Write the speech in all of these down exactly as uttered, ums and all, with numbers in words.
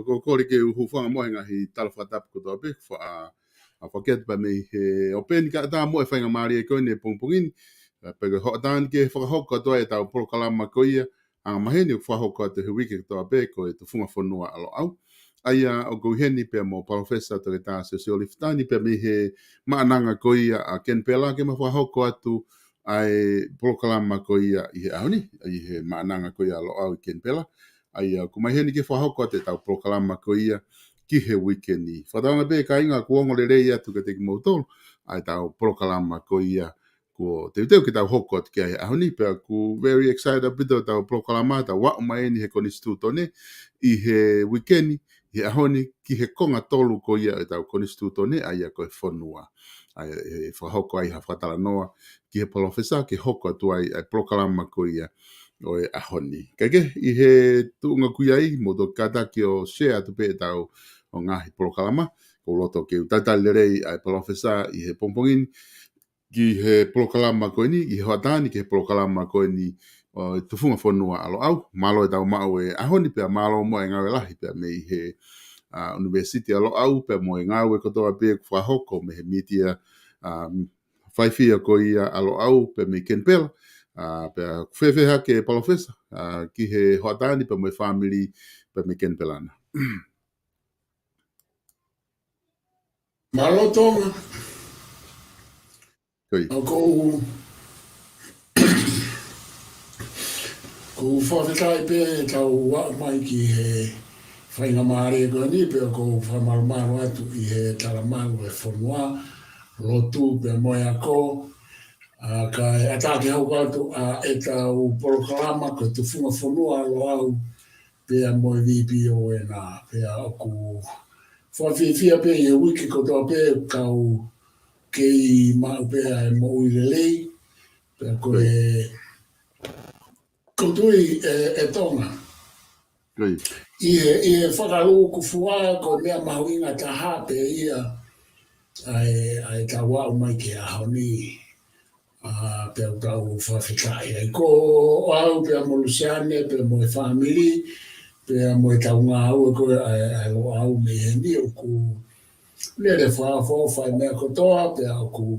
ʻoku ou kole ke u hūfanga mo e ngaahi tala fakatapu kotoa pē, fa-, ʻa, ʻa fakahoko atu pē mei he ʻope ni kae ʻatā mo e faingamālie ko eni he pongipongi ni. ʻA, pea ko e hoʻatā ni ke fakahoko atu ai ʻetau polokalama ko ia, ʻa e maheni ʻoku fakahoko atu he uike kotoa pē ko e Tufunga Fonua ʻa Loʻau. ʻA ia ʻoku ou ʻi heni pea mo Palōfesa Toketā Siosiua Lifitani pea mei he maʻananga ko ia ʻa Kenipela ke ma fakahoko atu ʻa e polokalama ko ia ʻi he ʻaho ni, ʻi he maʻananga ko ia ʻa Loʻau ʻi Kenipela. ʻA ia ʻoku ma ʻi heni ke fakahoko atu ʻetau polokalama ko ia ki he uike ni. Fakatauange pē kāinga kuo ongo lelei atu kiate kimoutolu ʻa ʻetau polokalama ko ia kuo teuteu ke tau hoko atu ki ai he ʻaho ni, pea ʻoku very excited ʻaupito ʻetau polokalama, tau aʻu mai eni he Konisitūtone ʻi he uike ni, he ʻaho ni ki he konga tolu ko ia ʻetau Konisitūtone, ʻa ia ko e fonua. ʻA ia ʻe fakahoko ai ha fakatalanoa ki he palōfesa ke hoko atu ai ʻa e polokalama ko ia ʻo e ʻaho ni. Kae kehe, ʻi he tuʻunga ko ia ʻoku mou toki kātaki ʻo share atu pē ʻetau ʻo ngaahi polokalama, ʻoku ou loto ke u talitali lelei ʻa e palōfesa ʻi he pongipongi ni, ki he polokalama ko eni, ʻi he hoʻatā ni ki he polokalama ko eni ʻo e Tufunga Fonua ʻa Loʻau. Mālō ʻetau maʻu e ʻaho ni pea mālō mo e ngāue lahi pea mei he, ʻa, ʻUnivēsiti ʻa Loʻau pea mo e ngāue kotoa pē ʻoku fakahoko mei he mītia, ʻa, faifia ko ia ʻa Loʻau pea mei Kenipela. ʻA, pea ʻoku fēfē hake palōfesa, ʻa, ki he hoʻatā ni pea mo e fāmili pea mei Kenipela na? Mālō Tonga. Ko ia. ʻOku ou, ʻoku ou fakafetaʻi pē ʻetau aʻu mai ki he faingamālie ko eni, pea ʻoku ou fakamalumalu atu ʻi he talamalu ʻo e fonua, lotu pea mo e ako, ʻa, kae ʻatā ke hoko atu ʻa ʻetau polokalama ko e Tufunga Fonua ʻa Loʻau, pea mo e V P O N R, pea ʻoku fakafiefia pē ʻi he uike kotoa pē kau kei maʻu pē ʻa e moʻui lelei, pea ko e, ʻoku ou tui ʻe, ʻe Tonga. Ko ia. ʻI he, ʻi he fakalūkufua ko e meʻa mahuʻinga taha pē ia ʻa e, ʻa ʻetau aʻu mai ki he ʻaho ni. ʻA, pea ʻoku tau fakafetaʻi ai. Ko au pea mo Luseane, pea mo e fāmili, pea mo ʻetau ngāue ko ē ʻa e, ʻa e Loʻau mei heni ʻoku lele fakaʻofoʻofa e meʻa kotoa, pea ʻoku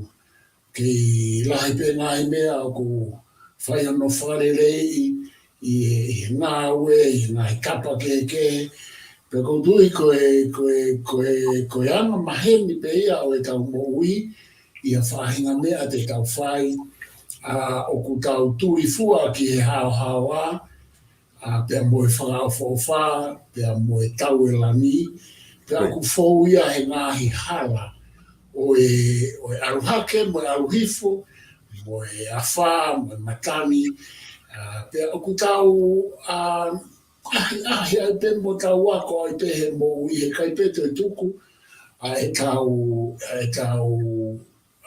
kei lahi pē ngaahi meʻa ʻoku fai hono fakaleleiʻi ʻi he, ʻi he ngāue, ʻi he ngaahi tapa kehekehe. Pea ʻoku ou tui ko e, ko e, ko e, ko e anga maheni pē ia ʻo ʻetau moʻui, ʻi ha faʻahinga meʻa te tau fai, ʻa, ʻoku tau tulifua ki he haohaoa, ʻa, pea mo e fakaʻofoʻofa, pea mo e tauʻelangi, pea ʻoku fou ia he ngaahi hala ʻo e, ʻo e ʻalu hake, mo e ʻalu hifo, mo e afā, mo e matangi, ʻa, pea ʻoku tau, ʻa, ʻahiʻahi ai pē mo tau ako ai pē he moʻui, heʻikai pē toe tuku ʻa ʻetau, ʻa ʻetau,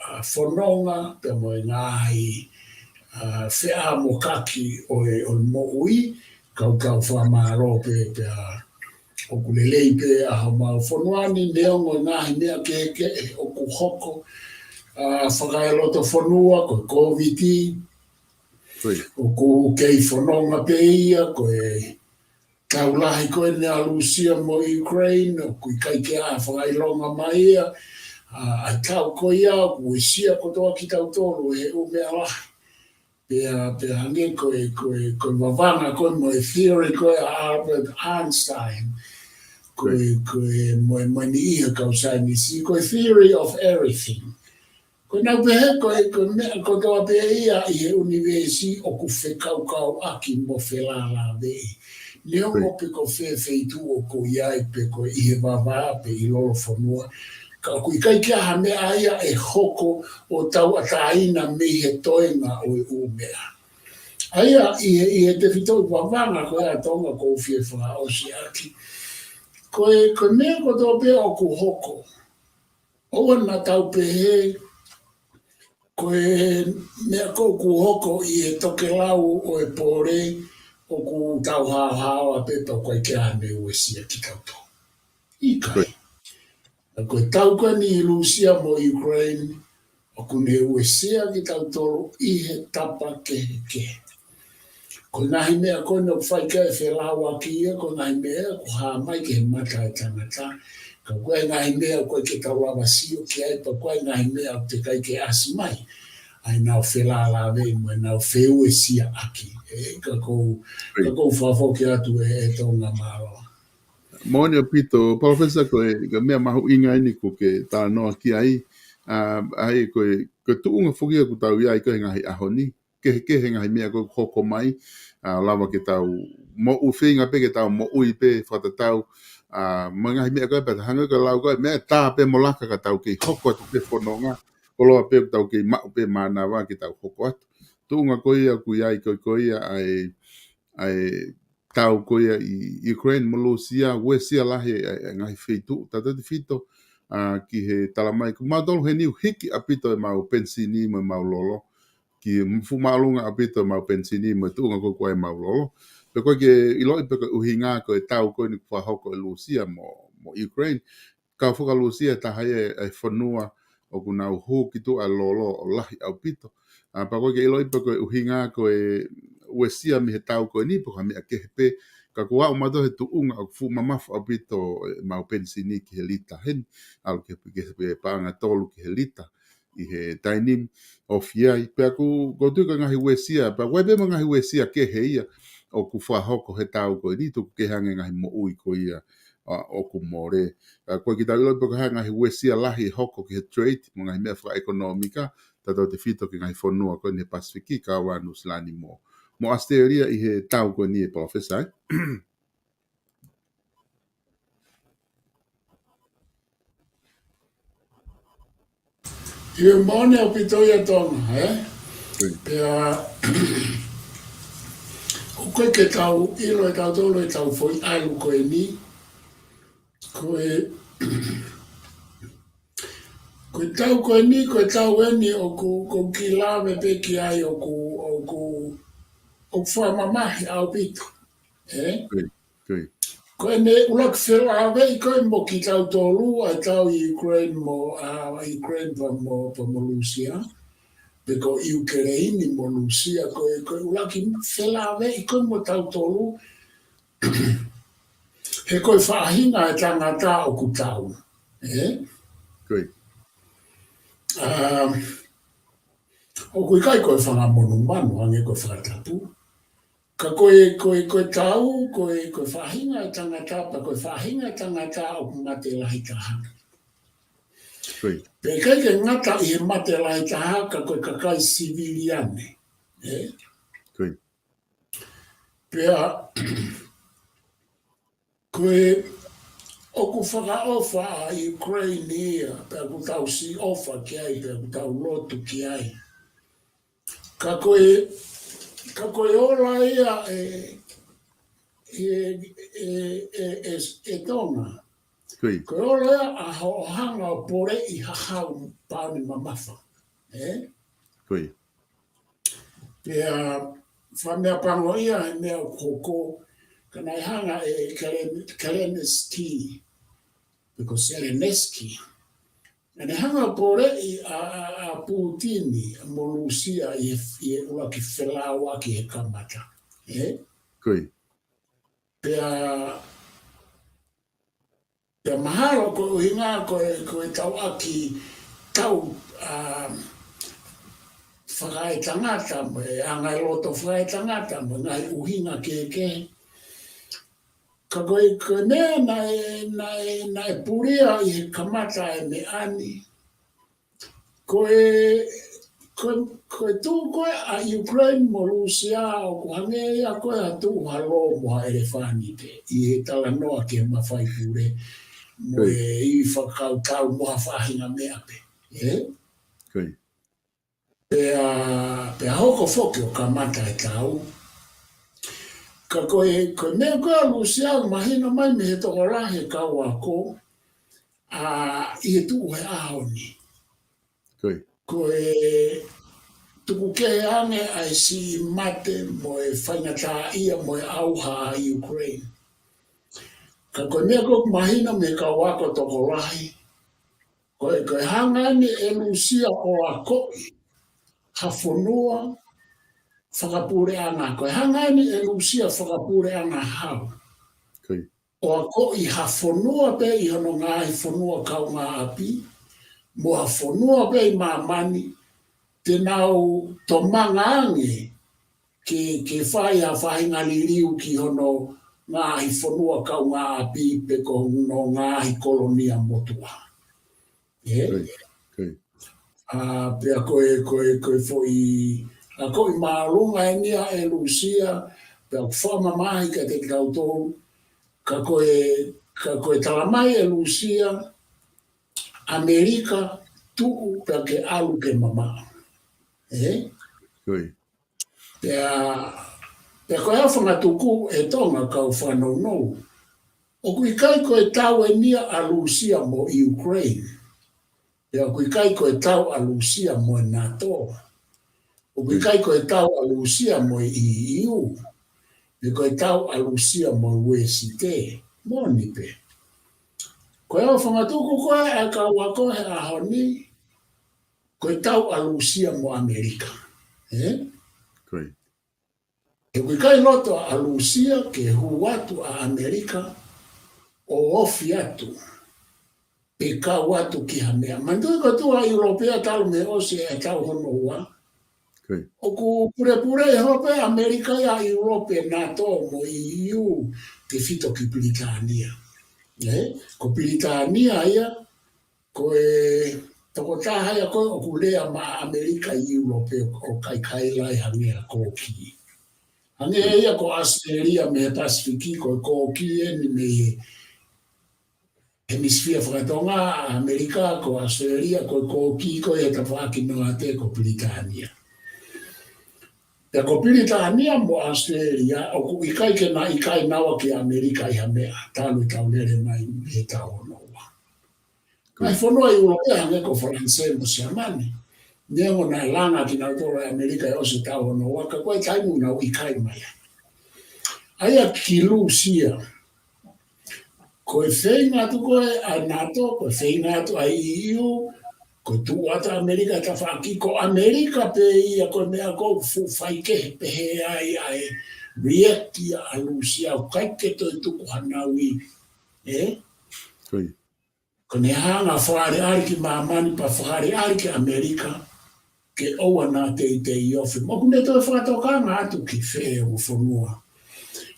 ʻa, fononga, pea mo e ngaahi, ʻa, feʻamokaki ʻo e, ʻo e moʻui, kau kau fakamālō pē, pea ʻoku lelei pē ʻa homau fonua ni, neongo e ngaahi meʻa kehekehe ʻoku hoko, ʻa, fakaeloto fonua, ko e Kōviti, Ko ia. ʻOku kei fononga pē ia, ko e tau lahi ko eni ʻa Lūsia mo Ukraine, ʻoku ʻikai ke ʻi ai ha fakaʻilonga mai ia, ʻa, ʻa e tau ko ia, ʻoku uesia kotoa kitautolu he ʻū meʻa lahi. Pea, pea hangē ko e, ko e, ko e vavanga ko ē mo e theory ko ē ʻa Albert Einstein, ko e, ko e mo e, mo e niʻihi ʻa e kau saienisi, ko e theory of everything. Ko ʻenau pehē ko e, ko e meʻa kotoa pē ia ʻi he ʻunivēsi ʻoku fekaukauʻaki mo felālāveʻi. Neongo pē ko fē feituʻu ʻoku ʻi ai pe ko ʻi he vavā pe ʻi lolofonua, ka ʻoku ʻikai ke ʻi ai ha meʻa ia ʻe hoko ʻo tauʻatāina mei he toenga ʻo e ʻū meʻa. ʻA ia, ʻi he, ʻi he tefitoʻi vavanga ko ē ʻa Tonga ʻoku ou fie fakaʻosi ʻaki. Ko e, ko e meʻa kotoa pē ʻoku hoko. ʻOua naʻa tau pehē, ko e meʻa ko ē ʻoku hoko ʻi he tokelau ʻo e pole, ʻoku tau haohaoa pē pea ʻoku ʻikai ke ʻi ai ha meʻa ʻe uesia kitautolu. ʻIkai. Ko e tau ko eni ʻi Lūsia mo Ukraine, ʻoku ne uesia kitautolu ʻi he tapa kehekehe. Ko e ngaahi meʻa ko eni ʻoku fai ki ai e felāuaki ia, ko e ngaahi meʻa ʻoku hā mai ki he mata ʻo e tangata. Ka ko e ngaahi meʻa ʻoku ʻikai ke tau lava sio ki ai, pea ko e ngaahi meʻa ʻoku teʻeki ai ke ʻasi mai ʻa ʻenau felāveʻi mo ʻenau feuesia ʻaki. Ē, ka ʻoku ou, ka ʻoku ou fakafoki atu ē, ē Tonga, mālō. Moʻoni ʻaupito, Palōfesa, ko e, ko e meʻa mahuʻinga eni ʻoku ke talanoa ki ai, ʻa, ʻa ia ko e, ko e tuʻunga foki ia ʻoku tau ʻi ai ko ē he ngaahi ʻaho ni, kehekehe ngaahi meʻa ko ē ʻoku hoko mai, ʻa, lava ke tau moʻui feinga pē ke tau moʻui pē fakatatau, ʻa, mo e ngaahi meʻa ko ē pea hangē ko e lau ko ē meʻa tā pē mo laka ka tau kei hoko atu pē fononga, koloa pē ʻoku tau kei maʻu pē mānava ke tau hoko atu. Tuʻunga ko ia ʻoku ʻi ai ko ē ko ia ʻa e, ʻa e tau ko ia ʻi Ukraine mo Lūsia, uesia lahi e, e, e ngaahi feituʻu, tautautefito, ʻa, ki he talamai, ko mautolu heni ʻoku hiki ʻaupito ʻemau penisini mo ʻemau lolo, ki he fuʻu māʻolunga ʻaupito ʻemau penisini mo e tuʻunga ko ē ʻoku ʻi ai ʻemau lolo. Pea ko e ke ʻiloʻi pē ko e ʻuhinga ko e tau ko eni ʻoku fakahoko ʻe Lūsia mo, mo Ukraine, kau faka-Lūsia taha ia e, e fonua ʻoku nau hū ki tuʻa e lolo ʻo lahi ʻaupito. ʻA, pea ko e ke ʻiloʻi pē ko e ʻuhinga ko e uesia mei he tau ko eni pe ko ha meʻa kehe pē. Ka ʻoku aʻu mautolu he tuʻunga ʻoku fuʻu mamafa ʻaupito ʻemau penisini ki he lita heni. ʻAlu ki he, ki he paʻanga tolu ki he lita ʻi he taimi ni, ofi ai. Pea ʻoku, ʻoku ou tui ko e ngaahi uesia, pea ʻoku ʻi ai pē mo e ngaahi uesia kehe ia ʻoku fakahoko he tau ko eni, tuku kehe ange ngaahi moʻui ko ia, ʻa, ʻoku mole. ʻA, ko e ke tau ʻiloʻi pē ko e hā e ngaahi uesia lahi ʻe hoko ki he trade, mo e ngaahi meʻa fakaʻekonōmika, tautautefito ki he ngaahi fonua ko eni he Pasifiki, kau ai Nuʻusila ni mo, mo ʻAositelēlia ʻi he tau ko eni ē Palōfesa, ē? ʻIo, moʻoni ʻaupito ia Tonga, ē? Pea, ʻoku ʻikai ke tau ʻilo ʻe tautolu ʻetau foʻi ʻalu ko eni. Ko e, ko e tau ko eni, ko e tau eni ʻoku, ʻoku ou kiʻi lave pē ki ai ʻoku, ʻoku, ʻoku fakamamahi ʻaupito, ē? Ko ʻene ʻuluaki felāveʻi ko ē mo kitautolu ʻa e tau ʻi Ukraine mo, ʻa, Ukraine pea mo, pea mo Lūsia. Pe ko ʻIukereini mo Lūsia, ko e, ko e ʻuluaki felāveʻi ko ē mo tautolu. He ko e faʻahinga e tangata ʻoku tau. Ē? ʻA, ʻoku ʻikai ko e fanga monumanu, hangē ko e fakatapu. Ka ko e, ko e, ko e tau, ko e, ko e faʻahinga e tangata, pea ko e faʻahinga e tangata ʻoku mate lahi taha. Pea ʻikai ke ngata ʻi he mate lahi taha, ka ko e kakai siviliane. Ē? Pea, ko e, ʻoku fakaʻofa ʻa Ukraine ia, pea ʻoku tau siʻi ʻofa ki ai, pea ʻoku tau lotu ki ai. Ka ko e, ka ko e ola ia ē, ē, ē, ē, ē, ē Tonga. Ko e ola ia ʻa hoʻo hanga ʻo poleʻi ha hau pāuni mamafa. Ē? Pea, fakameʻapango ia he meʻa ʻoku hoko, ka naʻe hanga ʻe Kelen-, Kelenski, pe ko Zelensky. Naʻa ne hanga ʻo poleʻi ʻa, ʻa, ʻa Putini mo Lūsia ʻi he, ʻi he ʻuluaki felāuaki he kamata. Ē? Pea, pea mahalo ko e ʻuhinga ko e, ko e tauʻaki tau, ʻa, fakaetangata mo e anga e loto fakaetangata mo e ngaahi ʻuhinga kehekehe. Ka ko e, ko e meʻa naʻe, naʻe, naʻe pulia ʻi he kamata e meʻa ni. Ko e, ko e, ko e tuʻu ko ē ʻa Ukraine mo Lūsia ʻoku hangē ia ko e tuʻu ha lō mo ha ʻelefani pē ʻi he talanoa ki he mafai pule mo e ivi fakakautau mo ha faʻahinga meʻa pē. Ē? Pea, pea hoko foki ʻo kamata e tau. Ka ko e, ko e meʻa ko ē ʻa Lūsia ʻoku mahino mai mei he tokolahi e kau ako, ʻa, ʻi he tuʻu he ʻaho ni. Ko e tuku kehe ange ʻa e siʻi mate mo e faingataʻaʻia mo e ʻauha ʻa Ukraine. Ka ko e meʻa ko ē ʻoku mahino mei he kau ako tokolahi, ko e, ko e hanga eni ʻe Lūsia ʻo akoʻi ha fonua, fakapuleʻanga, ko e hanga eni ʻe Lūsia fakapuleʻanga hau. ʻO akoʻi ha fonua pē ʻi hono ngaahi fonua kaungāʻapi, mo ha fonua pē ʻi māmani, te nau tōmanga ange ke, ke fai ha faʻahinga liliu ki hono ngaahi fonua kaungāʻapi pe ko hono ngaahi kolonia motuʻa. ʻE? ʻA, pea ko e, ko e, ko e foʻi, ʻa, ko e māʻolunga eni ia ʻe Lūsia, pea ʻoku fakamamahi kiate kitautolu, ka ko e, ka ko e talamai ʻe Lūsia, ʻAmelika tuʻu pea ke ʻalu ke mamaʻo. ʻE? Pea, pea ko e ʻa e fanga tuku ʻe Tonga kau fanongo. ʻOku ʻikai ko e tau eni ia ʻa Lūsia mo Ukraine. Pea ʻoku ʻikai ko e tau ʻa Lūsia mo e NATO. ʻOku ʻikai ko e tau ʻa Lūsia mo e EU. Pe ko e tau ʻa Lūsia mo e Uēsite. Moʻoni pē. Ko e ʻa e fanga tuku ko ē ʻa e kau ako he ʻaho ni, ko e tau ʻa Lūsia mo ʻAmelika. ʻE? He ʻoku ʻikai loto ʻa Lūsia ke hū atu ʻa ʻAmelika ʻo ofi atu pe kau atu ki ha meʻa. Manatuʻi ko e tuʻu ʻa ʻIulope talu mei he ʻosi e tau hono ua. ʻOku pulepule ʻe ʻIulope, ʻAmelika ia ʻIulope, NATO mo EU, tefito ki Pilitānia. ʻE? Ko Pilitānia ia, ko e tokotaha ia ko ē ʻoku lea maʻa ʻAmelika ʻi ʻIulope ʻo kaikaila ai hangē ha kōkī. Hangē ia ko ʻAositelēlia mei he Pasifiki, ko e kōkī eni mei he hemisifia fakatonga ʻa ʻAmelika, ko ʻAositelēlia, ko e kōkī ko ē he tafaʻaki noate ko Pilitānia. Pea ko Pilitānia mo ʻAositelēlia, ʻoku ʻikai ke na ʻikai naua kia ʻAmelika ʻi ha meʻa, talu e tau lele mai mei he tau hono ua. Ngaahi fonua ʻi ʻIulope hangē ko Falanisē mo Siamane. Neongo naʻe langa kinautolu ʻe ʻAmelika ʻi he ʻosi e tau hono ua, ka ko e taimi ʻoku nau ʻikai mai ai. ʻA ia ki Lūsia, ko e feinga atu ko ē ʻa NATO, ko e feinga atu ʻa e EU, ko e tuʻu atu ʻa ʻAmelika he tafaʻaki, ko ʻAmelika pē ia ko e meʻa ko ē ʻoku fuʻu faikehe pehē ai ʻa e react ia ʻa Lūsia, ʻoku ʻikai ke toe tuku hanau ʻi, ʻe? Ko ʻene hanga fakaʻaliʻali ki māmani pea fakaʻaliʻali ki ʻAmelika, ke ʻoua naʻa teitei ofi. Mo ʻoku ne toe fakatokanga atu ki fē ʻo fonua.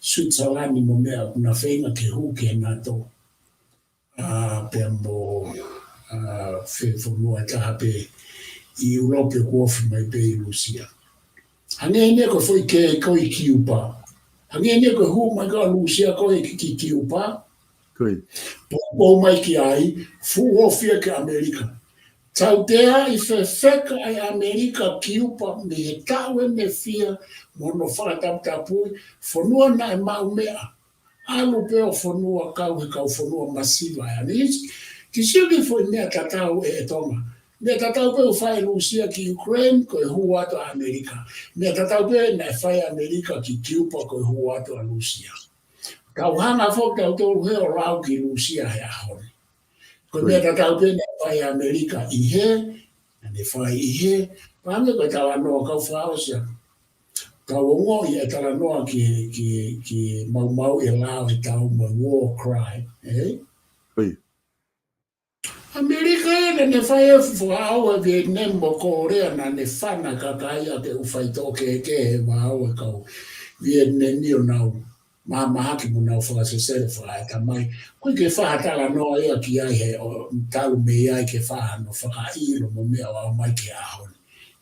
Switzerland mo meʻa ʻoku na feinga ke hū ki he NATO. ʻA, pea mo, ʻa, fē fonua ʻe taha pē ʻi ʻIulope ʻoku ofi mai pē ʻi Lūsia. Hangē eni ko e foʻi kē ko ē ʻi Kiupa. Hangē eni ko e hū mai ko ē ʻa Lūsia ko ē ki, ki Kiupa. Poupou mai ki ai, fuʻu ofi ia ki ʻAmelika. Tauteaʻi fefeka ʻa ʻAmelika Kiupa mei he taʻu ʻe fiha mo hono fakataputapui, fonua naʻe maʻu meʻa. ʻAlu pē ʻo fonua kau he kau fonua masiva ʻa ʻAmelika. Kiʻi sio ki he foʻi meʻa tatau ʻe, ʻe Tonga. Meʻa tatau pē ʻoku fai ʻe Lūsia ki Ukraine, ko e hū atu ʻa ʻAmelika. Meʻa tatau pē naʻe fai ʻe ʻAmelika ki Kiupa, ko e hū atu ʻa Lūsia. Tau hanga foki tautolu he ʻo lau ki Lūsia he ʻaho ni. Ko e meʻa tatau pē naʻe fai ʻe ʻAmelika ʻi hē, naʻa ne fai ʻi hē, pea hangē ko e talanoa kau fakaʻosi atu. Tau ongoʻi e talanoa ki, ki, ki maumauʻi e lao ʻe tau mo e war crime, ʻe? ʻAmelika ia naʻa ne fai e fuʻu fakaʻauha ʻa Vietnam mo Kōlea, naʻa ne fana kakai ʻa ke u fai tō kehekehe he vao e kau Vietnam ʻo nau mahamahaki mo nau fakasesele fakaetamai. ʻOku ʻikai ke fai ha talanoa ia ki ai he ʻo talu mei ai ke fai hano fakaʻilo mo meʻa ʻo aʻu mai ki he ʻaho ni.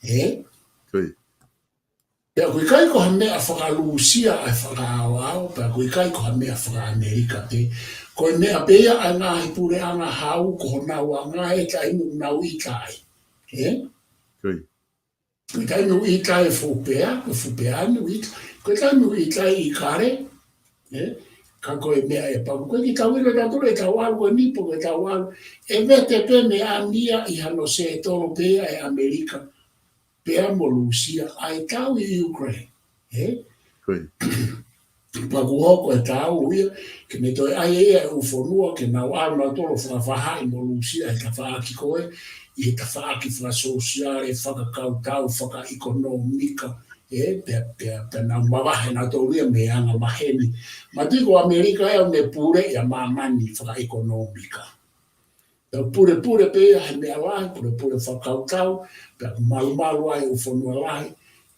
ʻE? Pea ʻoku ʻikai ko ha meʻa faka-Lūsia ʻa e fakaʻaoʻao, pea ʻoku ʻikai ko ha meʻa faka-ʻAmelika pē. Ko e meʻa pē ia ʻa e ngaahi puleʻanga hau ko honau anga he taimi ʻoku nau ʻita ai. ʻE? Ko e taimi ʻoku ʻita ai e fuʻu pea, ko e fuʻu pea ni ʻoku ʻita. Ko e taimi ʻoku ʻita ai ʻIkale, ʻe? Ka ko e meʻa ʻe pau. Ko e kiʻi tau ʻilo tautolu e tau ʻalu ko eni pe ko e tau ʻalu. ʻE vete pē meʻa ni ia ʻi hano sētolo pē ia ʻe ʻAmelika pea mo Lūsia ʻa e tau ʻi Ukraine. ʻE? Pea ʻoku hoko e tau ia, ke ne toe ʻai ia e ʻū fonua, ke nau ʻalu nautolu ʻo fakafaʻahi mo Lūsia he tafaʻaki ko ē, ʻi he tafaʻaki fakasōsiale, fakakautau, fakaʻekonōmika, ʻE, pea, pea, pea nau mavahe nautolu ia mei he anga maheni. Mātuʻaki ko ʻAmelika ia ʻoku ne puleʻi ʻa māmani fakaʻekonōmika. Tau pulepule pē ia he meʻa lahi, pulepule fakakautau, pea ʻoku malumalu ai ʻū fonua lahi.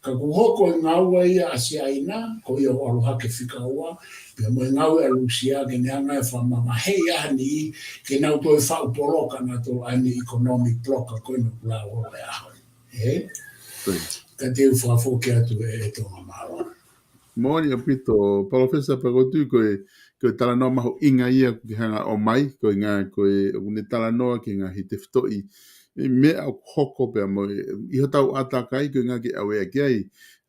Ka kuo hoko e ngāue ia ʻa Siaina, ko ia ʻoku ʻalu hake fika ua, pea mo e ngāue ʻa Lūsia ke ne hanga ʻo fakamavaheʻi ʻa e niʻihi, ke nau toe faʻu poloka nautolu ʻa e economic bloc ko ena ʻoku lau ʻo e ʻaho ni. ʻE? Ka te u fakafoki atu ʻe Tonga, mālō. Moʻoni ʻaupito, Palōfesa, pea ʻoku ou tui ko e, ko e talanoa mahuʻinga ia ʻoku ke hanga ʻo ʻomai, ko e ngaahi, ko e, ʻoku ne talanoa ki he ngaahi tefitoʻi, ʻi he meʻa ʻoku hoko pea mo e, ʻi hotau ʻātakai ko e ngaahi ke ʻave ki ai,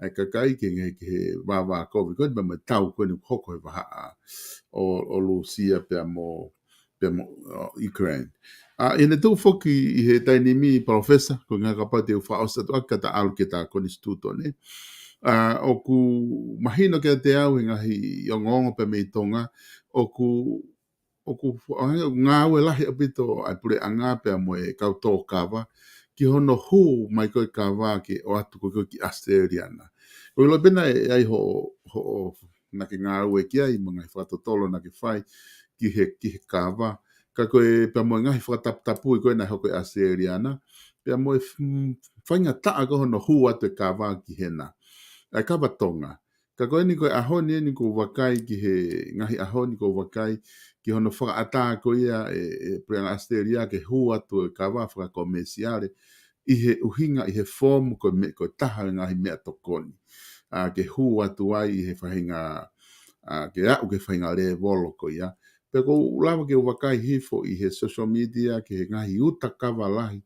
ʻa e kakai ki he, ki he vāvā kovi, ko e pea mo e tau ko eni ʻoku hoko he vahaʻa ʻo, ʻo Lūsia pea mo, pea mo, ʻo Ukraine. ʻA, ʻi heʻene tuʻu foki ʻi he taimi ni, Palōfesa, ko e ngaahi kapau te u fakaʻosi atu ʻaki kae ʻalu ki he tā konisitūtone. ʻA, ʻoku mahino kiate au he ngaahi ongoongo pea mei Tonga, ʻoku, ʻoku, ʻoku ngāue lahi ʻaupito ʻa e puleʻanga pea mo e kau tō kava, ki hono hū mai ko e kava ke ʻoatu ko ē ki ʻAositelēlia na. ʻOku ʻilo pē naʻe ʻi ai hoʻo, hoʻo naʻa ke ngāue ki ai, mo e ngaahi fakatotolo naʻa ke fai ki he, ki he kava. Ka ko e pea mo e ngaahi fakataputapui ko ē naʻe hoko ʻi ʻAositelēlia na, pea mo e f-, faingataʻa ko hono hū atu e kava ki hena. ʻA e kava Tonga. Ka ko eni ko e ʻaho ni eni ʻoku ou vakai ki he ngaahi ʻaho ni ʻoku ou vakai ki hono fakaʻatā ko ia ʻe, ʻe puleʻanga ʻAositelēlia ke hū atu e kava fakakomēsiale ʻi he ʻuhinga, ʻi he foomu ko e meʻa, ko e taha e ngaahi meʻatokoni. ʻA, ke hū atu ai ʻi he faʻahinga, ʻa, ke aʻu ki he faʻahinga lēvolo ko ia. Pea ʻoku ou lava ke u vakai hifo ʻi he social media ki he ngaahi uta kava lahi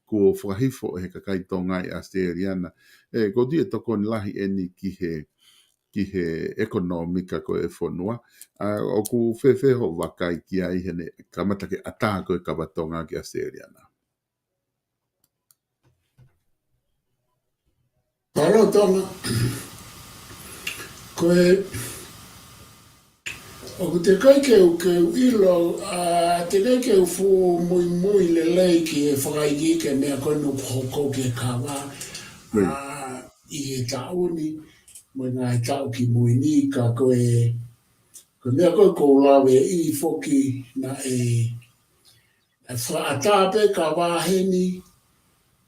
kuo fakahifo ʻe he kakai Tonga ʻi ʻAositelēlia na. ʻE, ʻoku ou tui ʻe tokoni lahi eni ki he, ki he ʻekonōmika ko e fonua. ʻA, ʻoku fēfē hoʻo vakai ki ai heʻene kamata ke ʻatā ko e kava Tonga ki ʻAositelēlia na? Mālō Tonga. Ko e, ʻoku teʻeki ai ke u, ke u ʻilo, ʻa, teʻeki ai ke u fuʻu muimui lelei ki he fakaikiiki e meʻa ko eni ʻoku hoko ki he kava, ʻa, ʻi he taʻu ni, mo e ngaahi taʻu ki mui ni, ka ko e, ko e meʻa ko ē ʻoku ou lave ʻi foki naʻe, ʻe fakaʻatā pē kava heni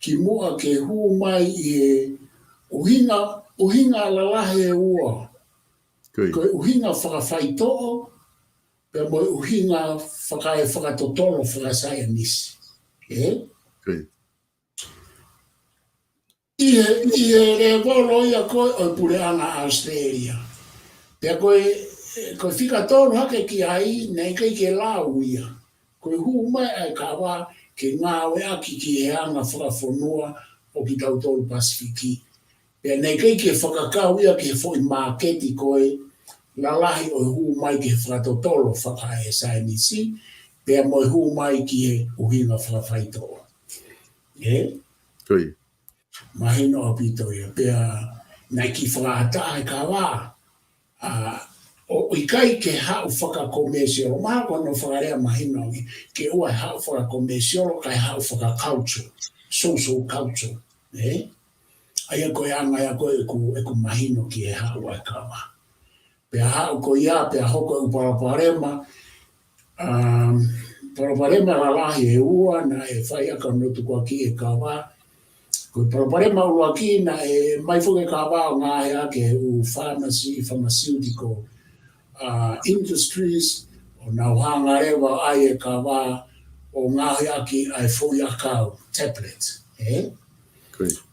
kimuʻa ke hū mai ʻi he ʻuhinga, ʻuhinga lalahi ʻe ua. Ko e ʻuhinga fakafaitoʻo, pea mo e ʻuhinga fakae fakatotolo fakasaienisi. ʻE? ʻI he, ʻi he lēvolo ia ko ē ʻo e puleʻanga ʻAositelēlia. Pea ko e, ko e fika tolu hake ki ai, naʻe ʻikai ke lau ia. Ko e hū mai ʻa e kava ke ngāueʻaki ki he anga fakafonua ʻo kitautolu Pasifiki. Pea naʻe ʻikai ke fakakau ia ki he foʻi māketi ko ē lalahi ʻo e hū mai ki he fakatotolo fakaesaienisi, pea mo e hū mai ki he ʻuhinga fakafaitoʻo. ʻE? Mahino ʻaupito ia, pea naʻe kiʻi fakaʻatā e kava. ʻA, ʻo, ʻikai ke haʻu fakakomēsiolo, mahalo ko hono fakalea mahino ange, ke ʻoua ʻe haʻu fakakomēsiolo, kae haʻu fakaculture, social culture, ʻe? ʻA ia ko e anga ia ko ē ʻeku, ʻeku mahino ki he haʻu ʻa e kava. Pea haʻu ko ia, pea hoko e ʻū palopalema, ʻa, palopalema lalahi ʻe ua naʻe fai ʻaki hono tukuakiʻi e kava. Ko e palopalema ʻuluaki naʻe ʻomai foki e kava ʻo ngaohi ʻaki e ʻū pharmacy, pharmaceutical, ʻa, industries, ʻo nau hanga leva ʻo ʻai e kava ʻo ngaohi ʻaki ʻa e foʻiʻakau, tablet, ʻe?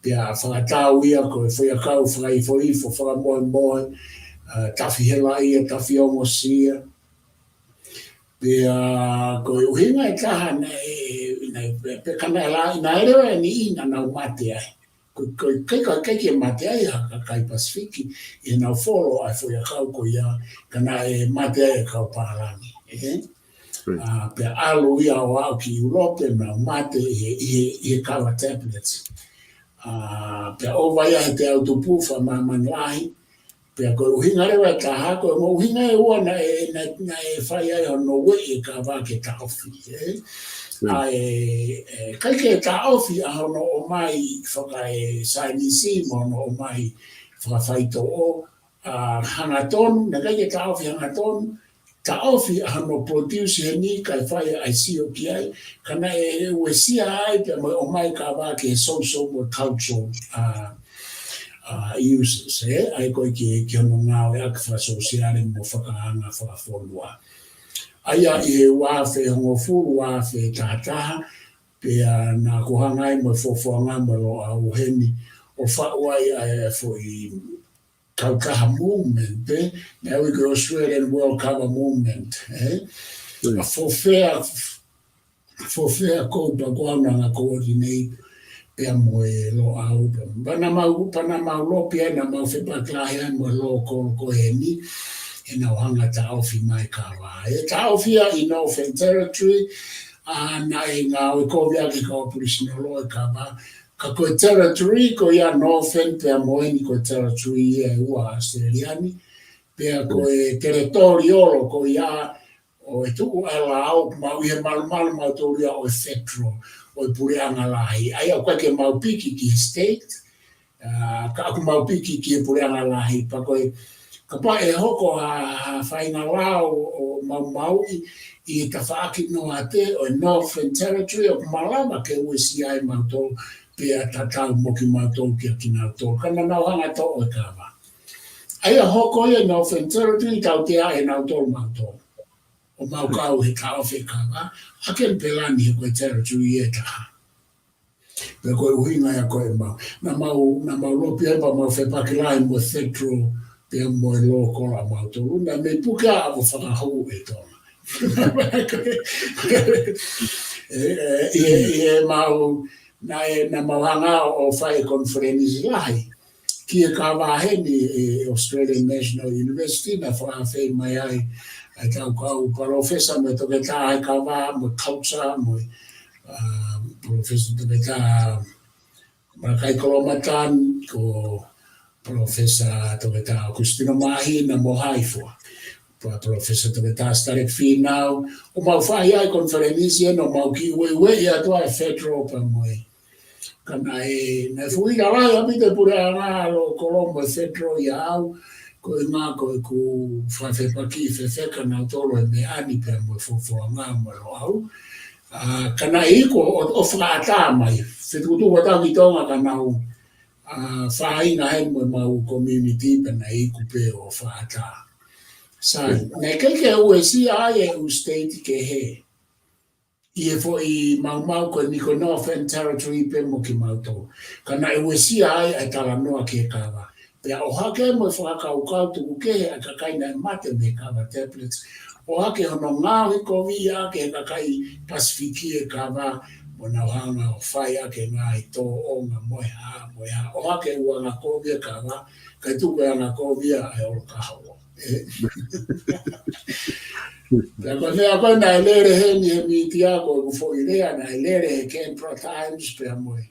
Pea fakatau ia ko e foʻiʻakau fakaifoifo, fakamoemoe, ʻa, tafi helaʻia, tafi ongosia. Pea ko e ʻuhinga ʻe taha naʻe, naʻe, pe, pe ka naʻe la, naʻe leva e niʻihi naʻa nau mate ai. Ko, ko, ʻikai, ʻikai ke mate ai ha kakai Pasifiki, ʻi heʻenau folo ʻa e foʻiʻakau ko ia, ka naʻe mate ai e kau pālangi, ʻe? ʻA, pea ʻalu ia ʻo aʻu ki ʻIulope, nau mate ʻi he, ʻi he, ʻi he kava tablets. ʻA, pea ʻova ia he teau tupu fakamāmani lahi, pea ko e ʻuhinga leva ʻe taha, ko e ongo ʻuhinga ʻe ua naʻe, naʻe, naʻe fai ai hono ueʻi e kava ke taʻofi, ʻe? ʻA e, ʻe, ʻikai ke taʻofi ʻa hono ʻomai fakaesaienisi mo hono ʻomai fakafaitoʻo, ʻa, hangatonu, naʻe ʻikai ke taʻofi hangatonu, taʻofi ʻa hono produce heni kae fai ʻa e sio ki ai, ka naʻe uesia ai pea mo e ʻomai e kava ke social mo cultural, ʻa, ʻa, uses, ē? ʻA ia ko e ki, ki hono ngāueʻaki fakasōsiale mo fakaanga fakafonua. ʻA ia ʻi he ua afe hongofulu, ua afe taha taha, pea naʻa ku hanga ai mo e Fofoanga mo Loʻau heni ʻo faʻu ai ʻa e foʻi kautaha movement, ē? Naʻe ui ko e Australian World Kava Movement, ē? ʻA Fofea, Fofea Koupa ko au naʻa ku coordinate pea mo e Loʻau pea. Pea naʻa mau, pea naʻa mau lobi ai, naʻa mau fepaki lahi ai mo e local ko eni, ʻenau hanga taʻofi mai e kava. ʻE taʻofi ia ʻi Northern Territory, ʻa, naʻe ngāue kovi ʻaki e kau Aboriginal e kava, ka ko e territory ko ia Northern pea mo eni ko e territory ia ʻe ua ʻAositelēlia ni, pea ko e teritory olo ko ia ʻo e tuʻu ʻa e lao, mau ʻi he malumalu mautolu ia ʻo e federal, ʻo e puleʻanga lahi. ʻA ia ʻoku ʻikai ke mau piki ki he state, ʻa, ka ʻoku mau piki ki he puleʻanga lahi, pea ko e, kapau ʻe hoko ha, ha faʻahinga lao ʻo maumauʻi ʻi he tafaʻaki noate ʻo e Northern Territory, ʻoku malava ke uesia ai mautolu, pea tatau mo kimautolu kia kinautolu. Ka naʻa nau hanga toʻo e kava. ʻA ia hoko ia Northern Territory, tautea ʻe nautolu mautolu. ʻO mau kau he taʻofi e kava, ʻa Kenipela ni he ko e territory ʻe taha. Pea ko e ʻuhinga ia ko ē mau. Naʻa mau, naʻa mau lobi ai pea mau fepaki lahi mo e federal, pea mo e local ʻa mautolu. Naʻe mei puke ʻa ʻo fakahū ʻe Tonga. ʻE, ʻe, ʻi he, ʻi he mau, naʻe, naʻa mau hanga ʻo fai e conference lahi ki he kava heni ʻi Australian National University, naʻe fakaafeʻi mai ai ʻa e kau, kau palōfesa mo e toketā ʻa e kava mo e culture mo e, ʻa, Palōfesa Toketā Malakai Kolomatani, ko Palōfesa Toketā ʻOkusitino Māhina mo Haifua. Pea Palōfesa Toketā Sitaleki Fīnau, ʻo mau fai ai e conference ʻeni ʻo mau kiʻi ueʻi atu ʻa e federal pea mo e. Ka naʻe, naʻe fuʻu ʻi lalahi ʻaupito e puleʻanga local mo e federal ʻia au, ko e ʻuhinga ko ʻeku fakafepaki fefeka nautolu he meʻa ni pea mo e Fofoanga mo Loʻau. ʻA, ka naʻe iku ʻo, ʻo fakaʻatā mai. Fetukutuku ʻa tau ki Tonga ka nau, ʻa, fāinga heni mo e mau community pea naʻe iku pē ʻo fakaʻatā. Sai, naʻe ʻikai ke uesia ai e ʻū state kehe ʻi he foʻi maumau ko eni ko e Northern Territory pē mo kimautolu. Ka naʻe uesia ai ʻa e talanoa ki he kava. Pea ʻohake mo e fakakaukau tuku kehe ʻa e kakai naʻe mate mei he kava tablets. ʻOhake hono ngaohi kovi ia ki he kakai Pasifiki e kava mo nau hanga ʻo fai ʻaki e ngaahi tōʻonga mo e hā, mo e hā. ʻOhake ʻuhinga kovi e kava, kae tuku e anga kovi ia ʻa e ʻolokaholo. ʻE. Pea ko e meʻa ko ē naʻe lele heni he mītia ko ʻeku foʻi lea, naʻe lele he Canberra Times pea mo e,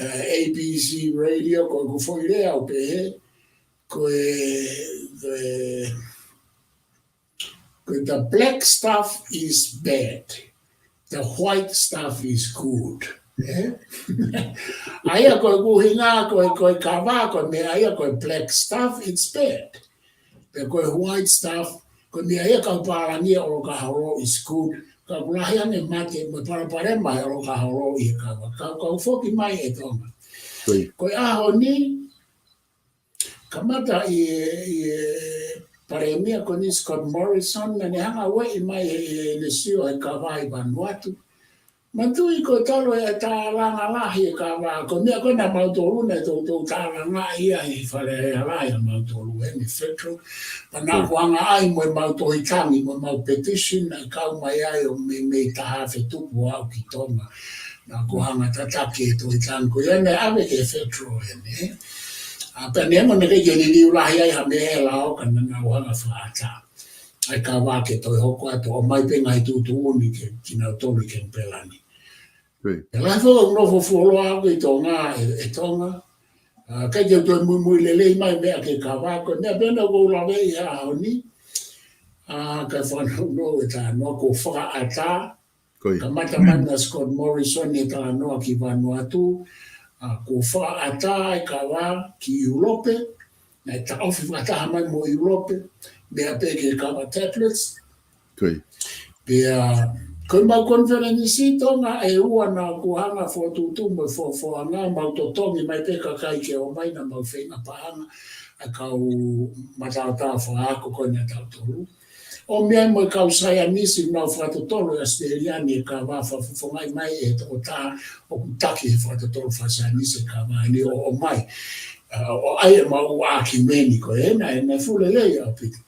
ʻe, A B C Radio ko ʻeku foʻi lea ʻo pehē, ko e, ko e, ko e the black stuff is bad. The white stuff is good. ʻE? ʻA ia ko ʻeku ʻuhinga, ko e, ko e kava, ko e meʻa ia, ko e black stuff, it's bad. Pea ko e white stuff, ko e meʻa ia kau pālangi ʻa e ʻolokaholo is good. Ka ʻoku lahi ange mate, mo e palopalema he ʻolokaholo ʻi he kava. Ka, ka u foki mai ʻe Tonga. Ko e ʻaho ni, kamata ʻi he, ʻi he Palēmia ko eni Scott Morrison, naʻa ne hanga ʻo ueʻi mai ʻe, ʻe, ʻene sio he kava ʻi Vanuatu. Manatuʻi ko e talu e tālanga lahi e kava, ko e meʻa ko ē naʻa mautolu naʻe toutou tālanga ia he Fale Alea lahi ʻa mautolu ʻeni federal. Pea naʻa ku hanga ai mo e mau tohi tangi, mo e mau petition, naʻe kau mai ai ʻo mei, mei taha fetupu au ki Tonga. Naʻa ku hanga tataki e tohi tangi ko ia naʻe ʻave ki he federal ʻeni. ʻA pea ne mo ne kei ke liliu lahi ai ha meʻa ʻe lao ka naʻa nau hanga fakaʻatā ʻa e kava ke toe hoko atu ʻo mai pē ngaahi tuʻutuʻuni ke kinautolu ʻi Kenipela ni. Pea lahi foki ʻeku nofo fuoloa au ki Tonga, ʻe, ʻe Tonga. ʻA, ʻikai ke u toe muimui lelei mai meʻa ki he kava, ko e meʻa pē ʻoku ou laveʻi he ʻaho ni. ʻA, ka fanongo e talanoa ko e fakaʻatā, kamata mai ʻa Scott Morrison e talanoa ki Vanuatu, ʻA, kuo fakaʻatā e kava ki ʻIulope, naʻe taʻofi fakataha mai mo ʻIulope, meʻa pē ki he kava tablets. Ko ia. Pea, ko e mau konifelenisi Tonga ʻe ua naʻa ku hanga fokotuʻutuʻu mo e fofoʻanga, mau totongi mai pē kakai ke ō mai naʻa mau feinga paʻanga, ʻa e kau mataotao fakaako ko eni ʻa tautolu. ʻOmi ai mo e kau saienisi naʻa nau fakatotolo ʻi ʻAositelēlia ni e kava, fakafofongaʻi mai ʻe he tokotaha ʻoku taki he fakatotolo fakasaienisi e kava ni ʻo, ʻomai. ʻA, ʻo ʻai e mau ʻākiumeni ko ē, naʻe, naʻe fuʻu lelei ʻaupito.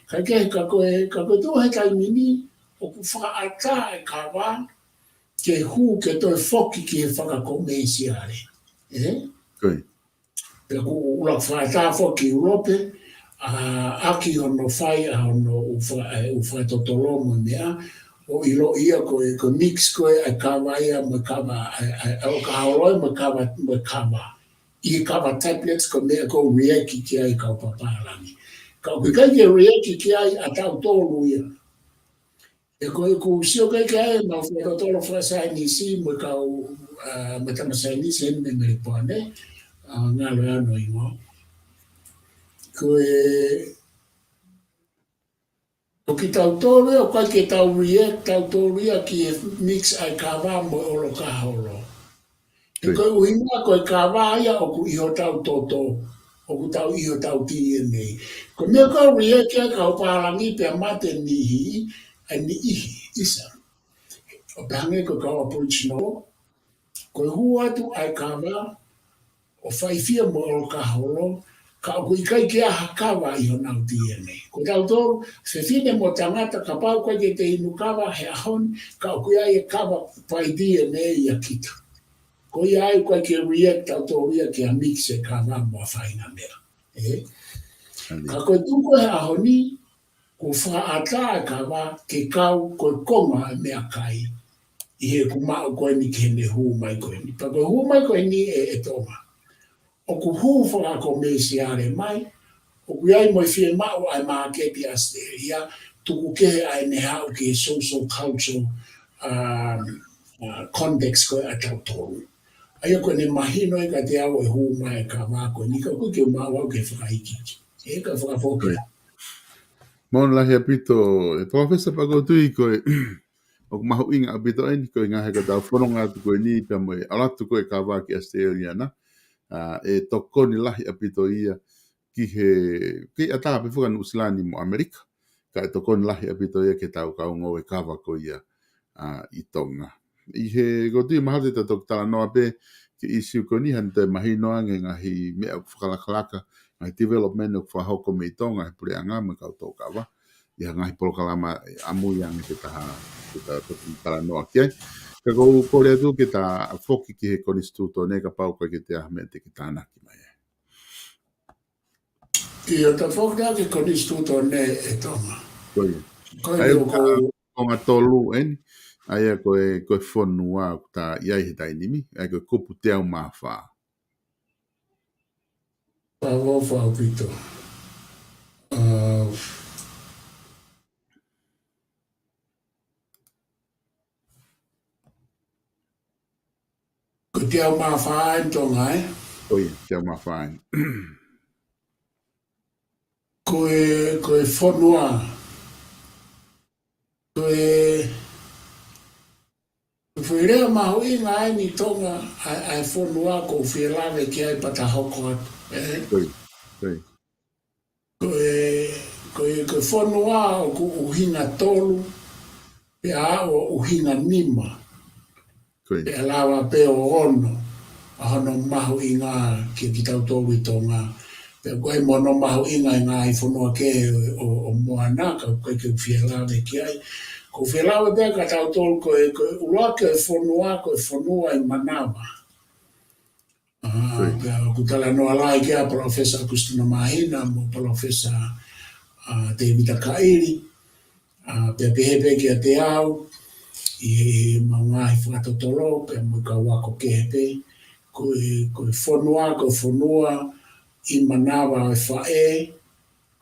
Ka ke, ka ko e, ka ko e tuʻu he taimi ni, ʻoku fakaʻatā e kava ke hū ke toe foki ki he fakakomēsiale. Ē? Ko ia. Pea kuo ʻuluaki fakaʻatā foki ki ʻIulope, ʻa, ʻaki hono fai ʻa hono ʻū fa-, ʻū fakatotolo mo e meʻa, ʻo ʻiloʻi ia ko e, ko e mix ko ē ʻa e kava ia mo e kava, ʻa e, ʻa e, ʻa e ʻolokaholo mo e kava, mo e kava. ʻI he kava tablets ko e meʻa ʻoku react ki ai e kau pālangi. Ka ʻoku ʻikai ke react ki ai ʻa tautolu ia. ʻE ko e ʻoku sio ki ai e mau fakatotolo fakasaienisi mo e kau, ʻa, mo e tama saienisi eni mei Melipoane, ʻa, ngalo ʻa hono hingoa. Ko e, ko kitautolu ia, ʻoku ʻikai ke tau react tautolu ia ki he mix ʻa e kava mo e ʻolokaholo. Ē, ko e ʻuhinga ko e kava ia ʻoku ʻi hotau toto, ʻoku tau ʻi hotau D N A. Ko e meʻa ʻoku react ki ai e kau pālangi pea mate e niʻihi, ʻa e niʻihi, ʻisa. ʻO pehē ange ko e kau Aboriginal, ko e hū atu ʻa e kava, ʻo faifia mo e ʻolokaholo, ka ʻoku ʻikai ke ʻi ai ha kava ʻi honau D N A. Ko tautolu, fefine mo tangata kapau ʻoku ʻikai ke te inu kava he ʻaho ni, ka ʻoku ʻi ai e kava by D N A ʻia kita. Ko ia ai ʻoku ʻikai ke react tautolu ia ki ha mix e kava mo ha faʻahinga meʻa. Ē? Ka ko e tuʻu ko ē he ʻaho ni, kuo fakaʻatā e kava ke kau ko e konga e meʻakai ʻi heʻeku maʻu ko eni ki heʻene hū mai ko eni. Pea ko e hū mai ko eni ē, ʻe Tonga, ʻoku hū fakakomēsiale mai, ʻoku ʻi ai mo e fiemaʻu ʻa e māketi ʻAositelēlia, tuku kehe ʻa ʻene haʻu ki he social culture, um, uh, context ko ē ʻa tautolu. ʻA ia ko ʻene mahino ia kiate au e hū mai e kava ko eni ka ʻoku ʻikai ke u maʻu au ke fakaikiiki. Ē, ka fakafoki. Mālō lahi ʻaupito, ʻe Palōfesa, pea ʻoku ou tui ko e, ʻoku mahuʻinga ʻaupito eni, ko e ngaahi ka tau fononga atu ko eni, pea mo e ʻalu atu ko e kava ki ʻAositelēlia na, ʻa, ʻe tokoni lahi ʻaupito ia ki he, ki he ʻatā pē faka Nuʻusila ni mo ʻAmelika, ka ʻe tokoni lahi ʻaupito ia ki heʻetau kaungā e kava ko ia, ʻa, ʻi Tonga. ʻI he, ʻoku ou tui mahalo te tau toki talanoa pē ki he ʻīsiu ko eni, hangē ko e mahino ange ngaahi meʻa ʻoku fakalakalaka, ngaahi development ʻoku fakahoko mei Tonga he puleʻanga mo e kau tōkava. ʻI he ngaahi polokalama ʻamui ange ke ta, ke ta toki talanoa ki ai. Ka ʻoku ou kole atu ke ta foki ki he konisitūtone kapau ʻoku ʻikai ke toe ʻi ai ha meʻa te ke tānaki mai ai. ʻIo, ta foki atu ki he konisitūtone ʻe Tonga. Ko ia. Ko ia. ʻA ia ʻoku ko e konga tolu eni, ʻa ia ko e, ko e fonua ʻoku ta ʻi ai he taimi ni, ʻa ia ko e kupu teau mā fā. Pea ʻoku ou fakaʻaupito. ʻA, ko e teau mā fā eni Tonga, ē? Ko ia, teau mā fā eni. Ko e, ko e fonua. Ko e, ko e foʻi lea mahuʻinga eni Tonga, ʻa e, ʻa e fonua ʻoku ou fie lave ki ai pea ta hoko atu, ē? Ko ia, ko ia. Ko e, ko e, ko e fonua ʻoku ʻuhinga tolu, pea ʻoku ʻuhinga nima. Ko ia. Pea lava pē ʻo ono, ʻa hono mahuʻinga kia kitautolu ʻi Tonga. Pea ʻoku ʻi ai mo hono mahuʻinga ʻi he ngaahi fonua kehe ʻo, ʻo, ʻo Moana, ka ʻoku ʻikai ke u fie lave ki ai. ʻOku ou fie lave pē kia tautolu ko e, ko e ʻuluaki e fonua, ko e fonua ʻi manava. ʻA, ko ia. Pea ʻoku talanoa lahi ki ai ʻa Palōfesa ʻOkusitino Māhina mo Palōfesa, ʻa, Tēvita Kaʻili. ʻA, pea pehē pē kiate au, ʻi he, he mau ngaahi fakatotolo, pea mo e kau ako kehe pē, ko e, ko e fonua, ko e fonua ʻi manava ʻo e faʻē,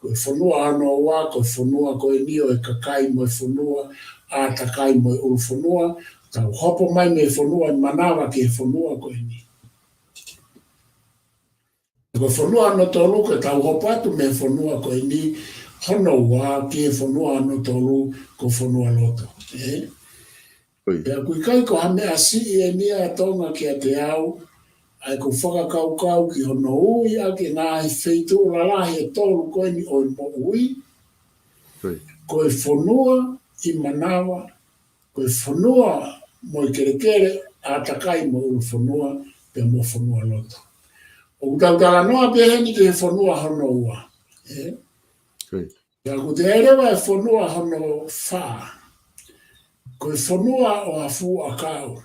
ko e fonua hono ua, ko e fonua ko eni ʻo e kakai mo e fonua, ʻātakai mo e ʻulu fonua, tau hopo mai mei he fonua ʻi manava ki he fonua ko eni. Ko e fonua hono tolu, ko e tau hopo atu mei he fonua ko eni hono ua ki he fonua hono tolu, ko Fonualoto. Ē? Pea ʻoku ʻikai ko ha meʻa siʻi eni ʻa Tonga kiate au, ʻa ʻeku fakakaukau ki hono ui ʻa e ngaahi feituʻu lalahi ʻe tolu ko eni ʻo e moʻui, ko e fonua ʻi manava, ko e fonua mo e kelekele, ʻātakai mo ʻulufonua, pea mo Fonualoto. ʻOku tau talanoa pē heni ki he fonua hono ua. Ē? Pea ʻoku toe ʻi ai leva e fonua hono fā. Ko e fonua ʻo ha fuʻu ʻakau.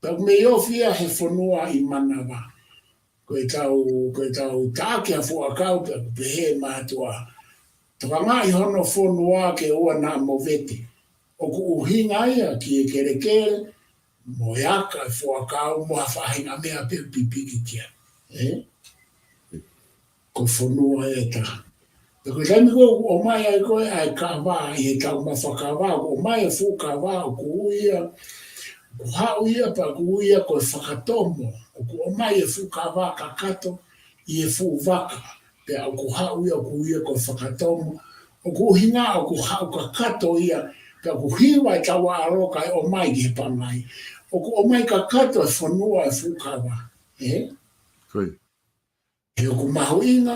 Pea ʻoku mei ofi ia he fonua ʻi manava. Ko e tau, ko e tau taʻaki ha fuʻu ʻakau pea ʻoku pehē mātuʻa. Tokangaʻi hono fonua ke ʻoua naʻa movete. ʻOku ʻuhinga ia ki he kelekele, mo e aka e fuʻu ʻakau, mo ha faʻahinga meʻa pē pipiki kia. Ē? Ko e fonua ʻe taha. Pea ko e taimi ko ē ʻoku ʻomai ai ko ē ʻa e kava, ʻi he tau mafa kava, ʻoku ʻomai e fuʻu kava, ʻoku ui ia, ʻoku haʻu ia, pea ʻoku ui ia ko e fakatomo, ʻoku ʻomai e fuʻu kava kakato ʻi he fuʻu vaka, pea ʻoku haʻu ia, ʻoku ui ia ko e fakatomo, ʻoku ʻuhinga, ʻoku haʻu kakato ia, pea ʻoku hiva e tau ʻaloka ʻo ʻomai ki he pangai, ʻoku ʻomai kakato e fonua e fuʻu kava. Ē? He ʻoku mahuʻinga,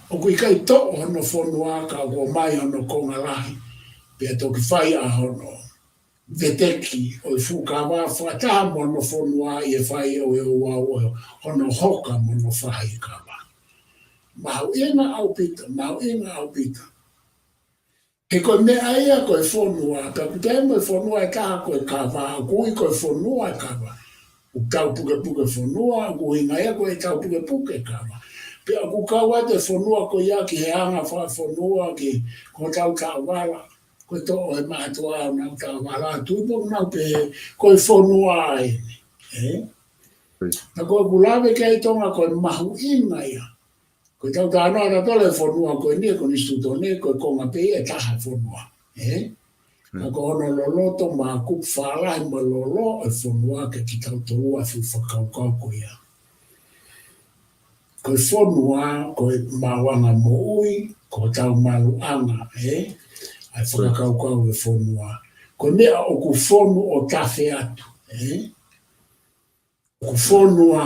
ʻoku ʻikai toʻo hono fonua ka ʻoku ʻomai hono konga lahi, pea toki fai ʻa hono veteki ʻo e fuʻu kava fakataha mo hono fonua ʻi he fai ʻo e ouau ʻo hono hoka mo hono faʻahi kava. Mahuʻinga ʻaupito, mahuʻinga ʻaupito. He ko e meʻa ia ko e fonua, pea ʻoku toe ʻi ai mo e fonua ʻe taha ko e kava, ʻoku ui ko e fonua e kava. ʻOku tau pukepuke fonua, ʻoku ʻuhinga ia ko e tau pukepuke kava. Pea ʻoku kau atu e fonua ko ia ki he anga fakafonua ki ko e tau taʻovala, ko e toʻo e mātuʻa ʻo nau taʻovala, tuʻu pē ʻo nau pehē, ko e fonua eni. Ē? Pea ko ʻeku lave ki ai Tonga ko e mahuʻinga ia. Ko e tau talanoa tatau e fonua ko eni ʻa e konisitūtone, ko e konga pē ia ʻe taha e fonua. Ē? Ka ko hono loloto mo e kupu fālahi mo e lolo e fonua ke kitautolu ʻa e fuʻu fakakaukau ko ia. Ko e fonua, ko e maʻuʻanga moʻui, ko e tau maluʻanga, ē? ʻA e fakakaukau e fonua. Ko e meʻa ʻoku fonu ʻo tafe atu, ē? ʻOku fonua,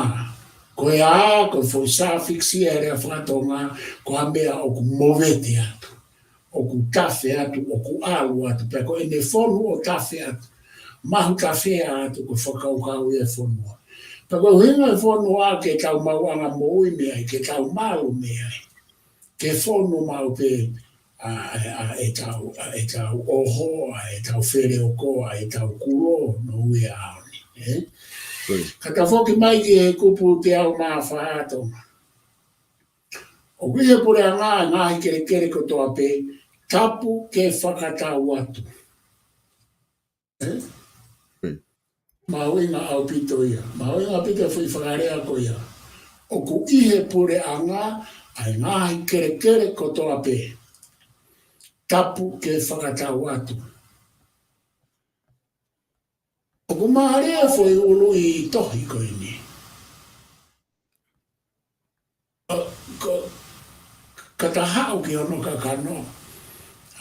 ko e ā, ko e foʻi suffix ia he lea fakatonga, ko ha meʻa ʻoku movete atu, ʻoku tafe atu, ʻoku ʻalu atu, pea ko ʻene fonu ʻo tafe atu, mahu tafea atu, ko e fakakaukau ia e fonua. Pea ko e ʻuhinga e fonua ke tau maʻuʻanga moʻui mei ai, ke tau malu mei ai. Ke fonu maʻu pē ʻa, ʻa, ʻa e tau, ʻa e tau ʻoho, ʻa e tau feleoko, ʻa e tau kulo, no ue aoni, ē? Ka ta foki mai ki he kupu teau mā fā ʻa Tonga. ʻOku ʻi he puleʻanga e ngaahi kelekele kotoa pē, tapu ke fakatau atu. Ē? Mahuʻinga ʻaupito ia. Mahuʻinga ʻaupito e foʻi fakalea ko ia. ʻOku ʻi he puleʻanga ʻa e ngaahi kelekele kotoa pē, tapu ke fakatau atu. ʻOku mālie e foʻi ʻuluʻi tohi ko eni. Ka, ka ta haʻu ki hono kakano,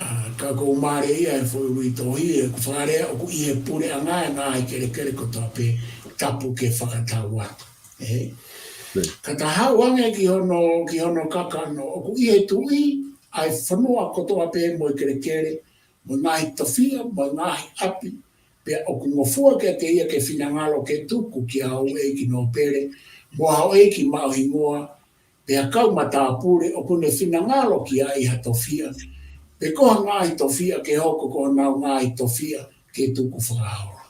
ʻa, ka ʻoku mālie ia e foʻi ʻuluʻi tohi, ʻoku fakalea ʻoku ʻi he puleʻanga e ngaahi kelekele kotoa pē, tapu ke fakatau atu. Ē? Ka ta haʻu ange ki hono, ki hono kakano, ʻoku ʻi he tuʻi ʻa e fonua kotoa pē mo e kelekele, mo e ngaahi tofiʻa, mo e ngaahi ʻapi, pea ʻoku ngofua kiate ia ke finangalo ke tuku ki ha houʻeiki nōpele, mo ha houʻeiki maʻu hingoa, pea kau matāpule ʻoku ne finangalo ki ai ha tofiʻa, pe ko ha ngaahi tofiʻa ke hoko ko honau ngaahi tofiʻa ke tuku fakaholo.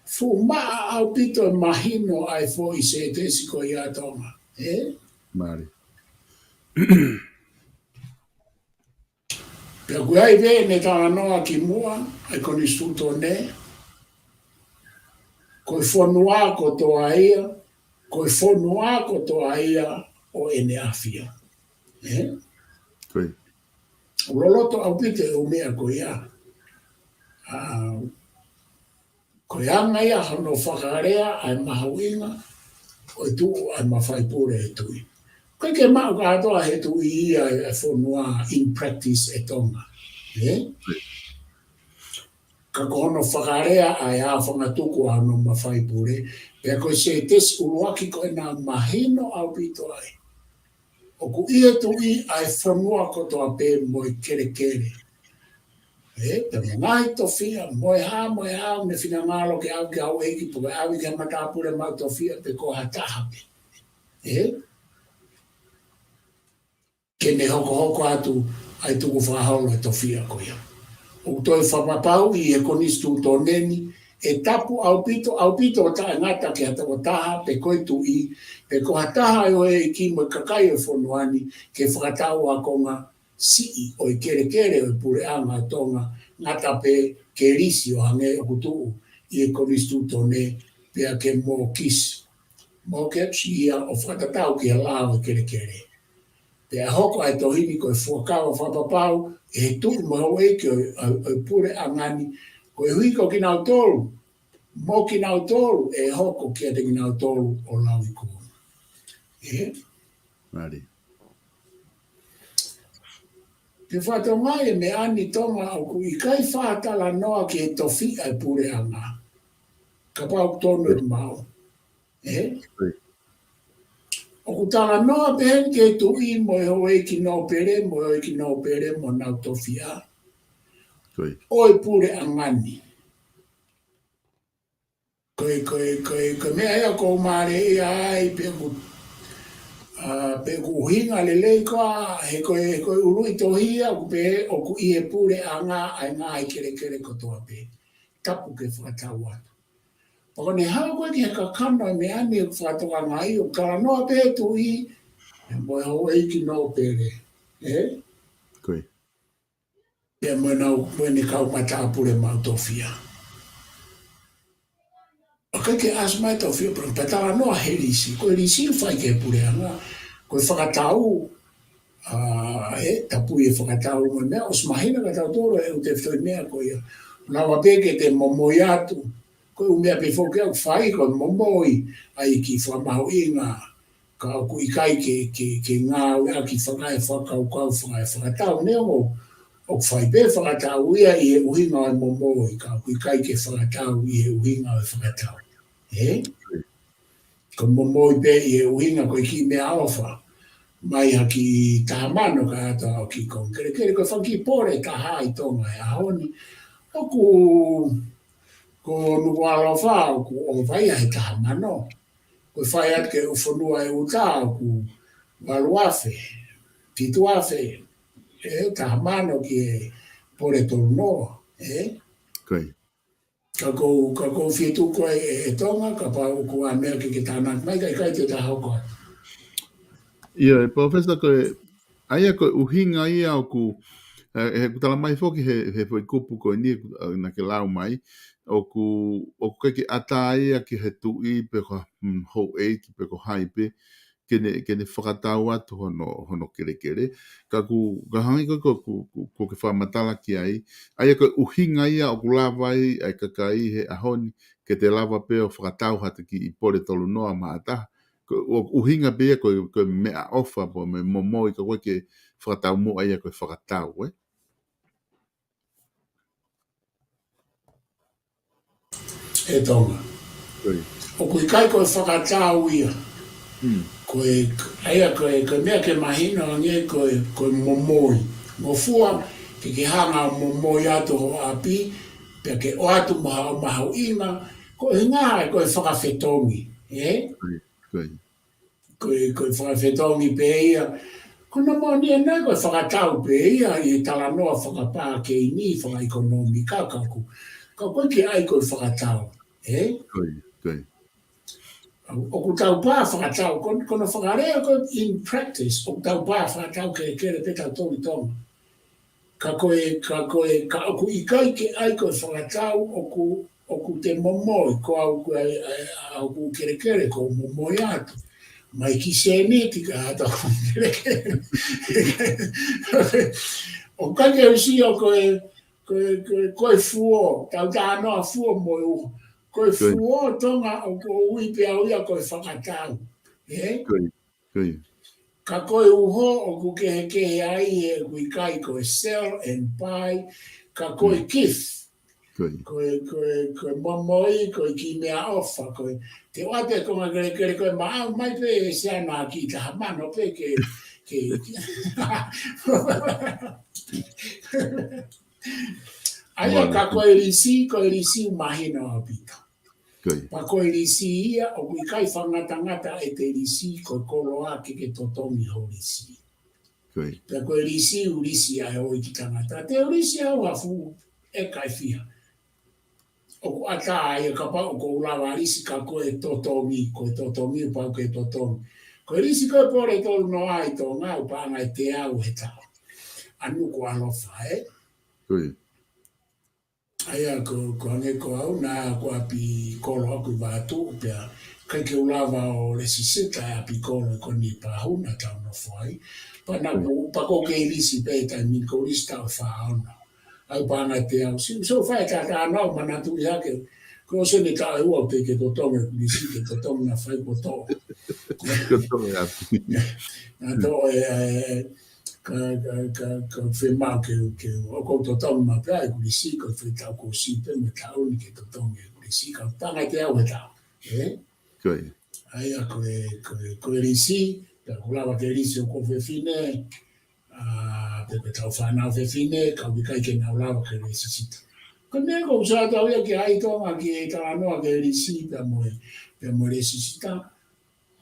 Fuʻu maʻa ʻaupito e mahino ʻa e foʻi sētesi ko ia ʻa Tonga, ē? Mālie. Pea ʻoku ʻi ai pē ʻene talanoa kimuʻa ʻa e konisitūtone, ko e fonua kotoa ia, ko e fonua kotoa ia ʻo ʻEne ʻAfio. Ē? ʻOku loloto ʻaupito e ʻū meʻa ko ia. ʻA, ko e anga ia hono fakalea ʻa e mahuʻinga, ʻo e tuʻu ʻa e mafai pule ʻe he tuʻi. ʻOku ʻikai ke maʻu kātoa ʻe he tuʻi ia ʻa e fonua in practice ʻi Tonga. Ē? Ka ko hono fakalea ʻa e ʻa fangatuku ʻa hono mafai pule, pea ko e sētesi ʻuluaki ko ē naʻe mahino ʻaupito ai. ʻOku ʻi he tuʻi ʻa e fonua kotoa pē mo e kelekele. Ē, pea mo e ngaahi tofiʻa, mo e hā, mo e hā, mo e finangalo ke ʻave ki he houʻeiki, pe ko e ʻave ki he matāpule maʻu tofiʻa, pe ko ha taha pē. Ē? Ke ne hokohoko atu ʻa e tukufakaholo ʻo e tofiʻa ko ia. ʻOku toe fakapapauʻi ʻe he konisitūtone ni, ʻe tapu ʻaupito, ʻaupito ʻo taʻengata ki ha tokotaha, pe ko e tuʻi, pe ko ha taha ʻo e houʻeiki mo e kakai ʻo e fonua ni, ke fakatau ʻa e konga siʻi ʻo e kelekele ʻo e puleʻanga ʻo Tonga, ngata pē ke lisi ʻo hangē ʻoku tuʻu ʻi he konisitūtone, pea ke mōkisi. Mōkisi ia ʻo fakatatau ki he lao ʻo e kelekele. Pea hoko ʻa e tohi ni ko e fuakava fakapapau ʻe he tuʻi mo e houʻeiki ʻo, ʻo, ʻo e puleʻanga ni, koeʻuhi ko kinautolu, mo kinautolu ʻe hoko kiate kinautolu ʻo lauikuonga. Ē? Mālie. Ke fakatokangaʻi e meʻa ni, Tonga, ʻoku ʻikai fakatalanoa ki he tofiʻa ʻo e puleʻanga. Kapau ʻoku tonu ʻeku maʻu. Ē? ʻOku talanoa pē heni ki he tuʻi mo e houʻeiki nōpele, mo e houʻeiki nōpele mo honau tofiʻa. ʻO e puleʻanga ni. Ko e, ko e, ko e, ko e meʻa ia ʻoku ou mālieʻia ai, pe ʻoku, ā, pe ʻoku ʻuhinga lelei koā, he ko e, ko e ʻuluʻi tohi ia, ʻoku pehē ʻoku ʻi he puleʻanga ʻa e ngaahi kelekele kotoa pē. Tapu ke fakatau atu. Pea ko ʻene haʻu ko ē ki he kakano ʻo e meʻa ni ʻoku fakatokangaʻi, ʻoku talanoa pē tuʻi, mo e houʻeiki nōpele. Ē? Pea mo ʻenau, mo ʻene kau matāpule maʻu tofiʻa. ʻOku ʻikai ke ʻasi mai tofiʻa, pea talanoa he lisi. Ko e lisi ʻoku fai ki he puleʻanga, ko e fakatau, ā, ʻe, tapu e fakatau mo e meʻa, ʻosi mahino kia tautolu ʻe ʻoku tefitoʻi meʻa ko ia. Lava pē ke te momoi atu, ko e ʻū meʻa pē foki ʻoku fai ko e momoi, ʻa e kiʻi fakamahuʻinga, ka ʻoku ʻikai ke, ke, ke ngāueʻaki fakaefakakaukau, fakaefakatau, neongo ʻoku fai pē fakatau ia ʻi he ʻuhinga ʻo e momoi, ka ʻoku ʻikai ke fakatau ʻi he ʻuhinga ʻo e fakatau. Ē? Ko e momoi pē ʻi he ʻuhinga ko e kiʻi meʻaʻofa mai ha kiʻi taha mano kae ʻatā ʻo kiʻi konga kelekele, ko e fanga kiʻi pole ʻe taha ʻi Tonga he ʻaho ni. ʻOku, ko Nukuʻalofa ʻoku ʻova ia he taha mano. Ko e fai atu ki he ʻū fonua ʻi ʻuta ʻoku valu afe, fitu afe, ē, taha mano ki he pole tolu noa, ē? Ka ʻoku ou, ka ʻoku ou fie tuku ai ʻe, ʻe Tonga, kapau ʻoku ʻi ai ha meʻa ke ke tānaki mai, ka ʻikai te ta hoko atu. ʻIo, ʻe Professor, ko e, ʻa ia ko e ʻuhinga ia ʻoku, ē, ʻoku tala mai foki he, he foʻi kupu ko eni, ē, naʻa ke lau mai, ʻoku, ʻoku ʻikai ke ʻatā ia ki he tuʻi pe ko ha, mm, houʻeiki pe ko hai pē, ke ne, ke ne fakatau atu hono, hono kelekele. Ka ʻoku, ka hangē ko, ko, ko, ko, ko ke fakamatala ki ai, ʻa ia ko e ʻuhinga ia ʻoku lava ai ʻa e kakai he ʻaho ni, ke te lava pē ʻo fakatau ha kiʻi pole tolu noa maʻa ha taha. Ko e ʻuhinga pē ia ko e, ko e meʻaʻofa pe mo e momoi ka ʻoku ʻikai ke fakataumuʻa ia ko e fakatau, ē? ʻE Tonga. ʻOku ʻikai ko e fakatau ia. Ko e, ʻa ia ko e, ko e meʻa ke mahino ange ko e, ko e momoi. Ngofua, ke ke hanga ʻo momoi atu ho ʻapi, pea ke ʻoatu mo ha mahuʻinga, ko e ngaahi, ko e fakafetongi, ē? Ko e, ko e fakafetongi pē ia. Ko hono moʻoni ʻena ko e fakatau pē ia ʻi he talanoa fakapā keini, fakaʻekonōmika ka ʻoku, ka ʻoku ʻikai ke ʻai ko e fakatau, ē? ʻOku tau pā fakatau, ko, ko hono fakalea ko e in practice, ʻoku tau pā fakatau kelekele pē tautolu ʻi Tonga. Ka ko e, ka ko e, ka ʻoku ʻikai ke ʻai ko e fakatau ʻoku, ʻoku te momoi, ko au ko e, ʻa, ʻa, ʻoku kelekele ko momoi atu. Mai ki seniti ka ʻata ʻoku kelekele. ʻOku ʻikai ke u sio ko e, ko e, ko e, ko e fuo, tau tānoa fuo mo e uho. Ko e fuo Tonga ʻoku ou ui pē au ia ko e fakatau. Ē? Ka ko e uho ʻoku kehekehe ai he ʻoku ʻikai ko e sell and buy, ka ko e gift. Ko e, ko e, ko e momoi, ko e kiʻi meʻaʻofa, ko e, te u ʻoatu e konga kelekele ko e maʻau mai pē ʻe Siana ki taha mano pē ke, ke, ke. ʻA ia ka ko e lisi, ko e lisi ʻoku mahino ʻaupito. Pea ko e lisi ia, ʻoku ʻikai fakangatangata ʻete lisi, ko e koloa ke ke totongi ho lisi. Pea ko e lisi, ʻoku lisi ai ʻo ʻikai tangata. Te u lisi au ha fuʻu ʻeka ʻe fiha. ʻOku ʻatā ia kapau ʻoku ou lava lisi ka ko e totongi, ko e totongi, pau ke totongi. Ko e lisi ko e pole tolu noa ʻi Tonga, ʻoku paʻanga ʻe teau he taʻu. ʻAnuku ʻalofa, ē? ʻA ia ko, ko ange ko au naʻa ku ʻapi kolo ʻaku ʻi Vatu pea ʻikai ke u lava ʻo lēsisita e ʻapi kolo ko eni pea hū naʻa tau nofo ai. Pea naʻa ku, pea ko e kei lisi pē taimi ko e lisi taʻu ʻe fā ono. ʻAi paʻanga ʻe teau. Si, so fai tā tā nau manatu ia ke, ko e sene taʻu ʻe ua te ke totongi e lisi ke totongi naʻa fai ko toʻo. Ko toʻo e ʻapi. Naʻa toʻo e, e, ka, ka, ka, ka fiemaʻu ke, ke, ʻoku ou totongi mai pē ʻeku lisi, ko e fai taʻu ko si pē mo e taʻu ni ke totongi ʻeku lisi, ka paʻanga ʻe teau he taʻu. Ē? ʻA ia ko e, ko e, ko e lisi, pea ʻoku lava ke lisi hoku fefine, ʻa, pe ko e tau fānau fefine, ka ʻoku ʻikai ke nau lava ke lēsisita. Ko e meʻa ko u sio atu au ia ki ai Tonga ki he talanoa ki he lisi, pea mo e, pea mo e lēsisita.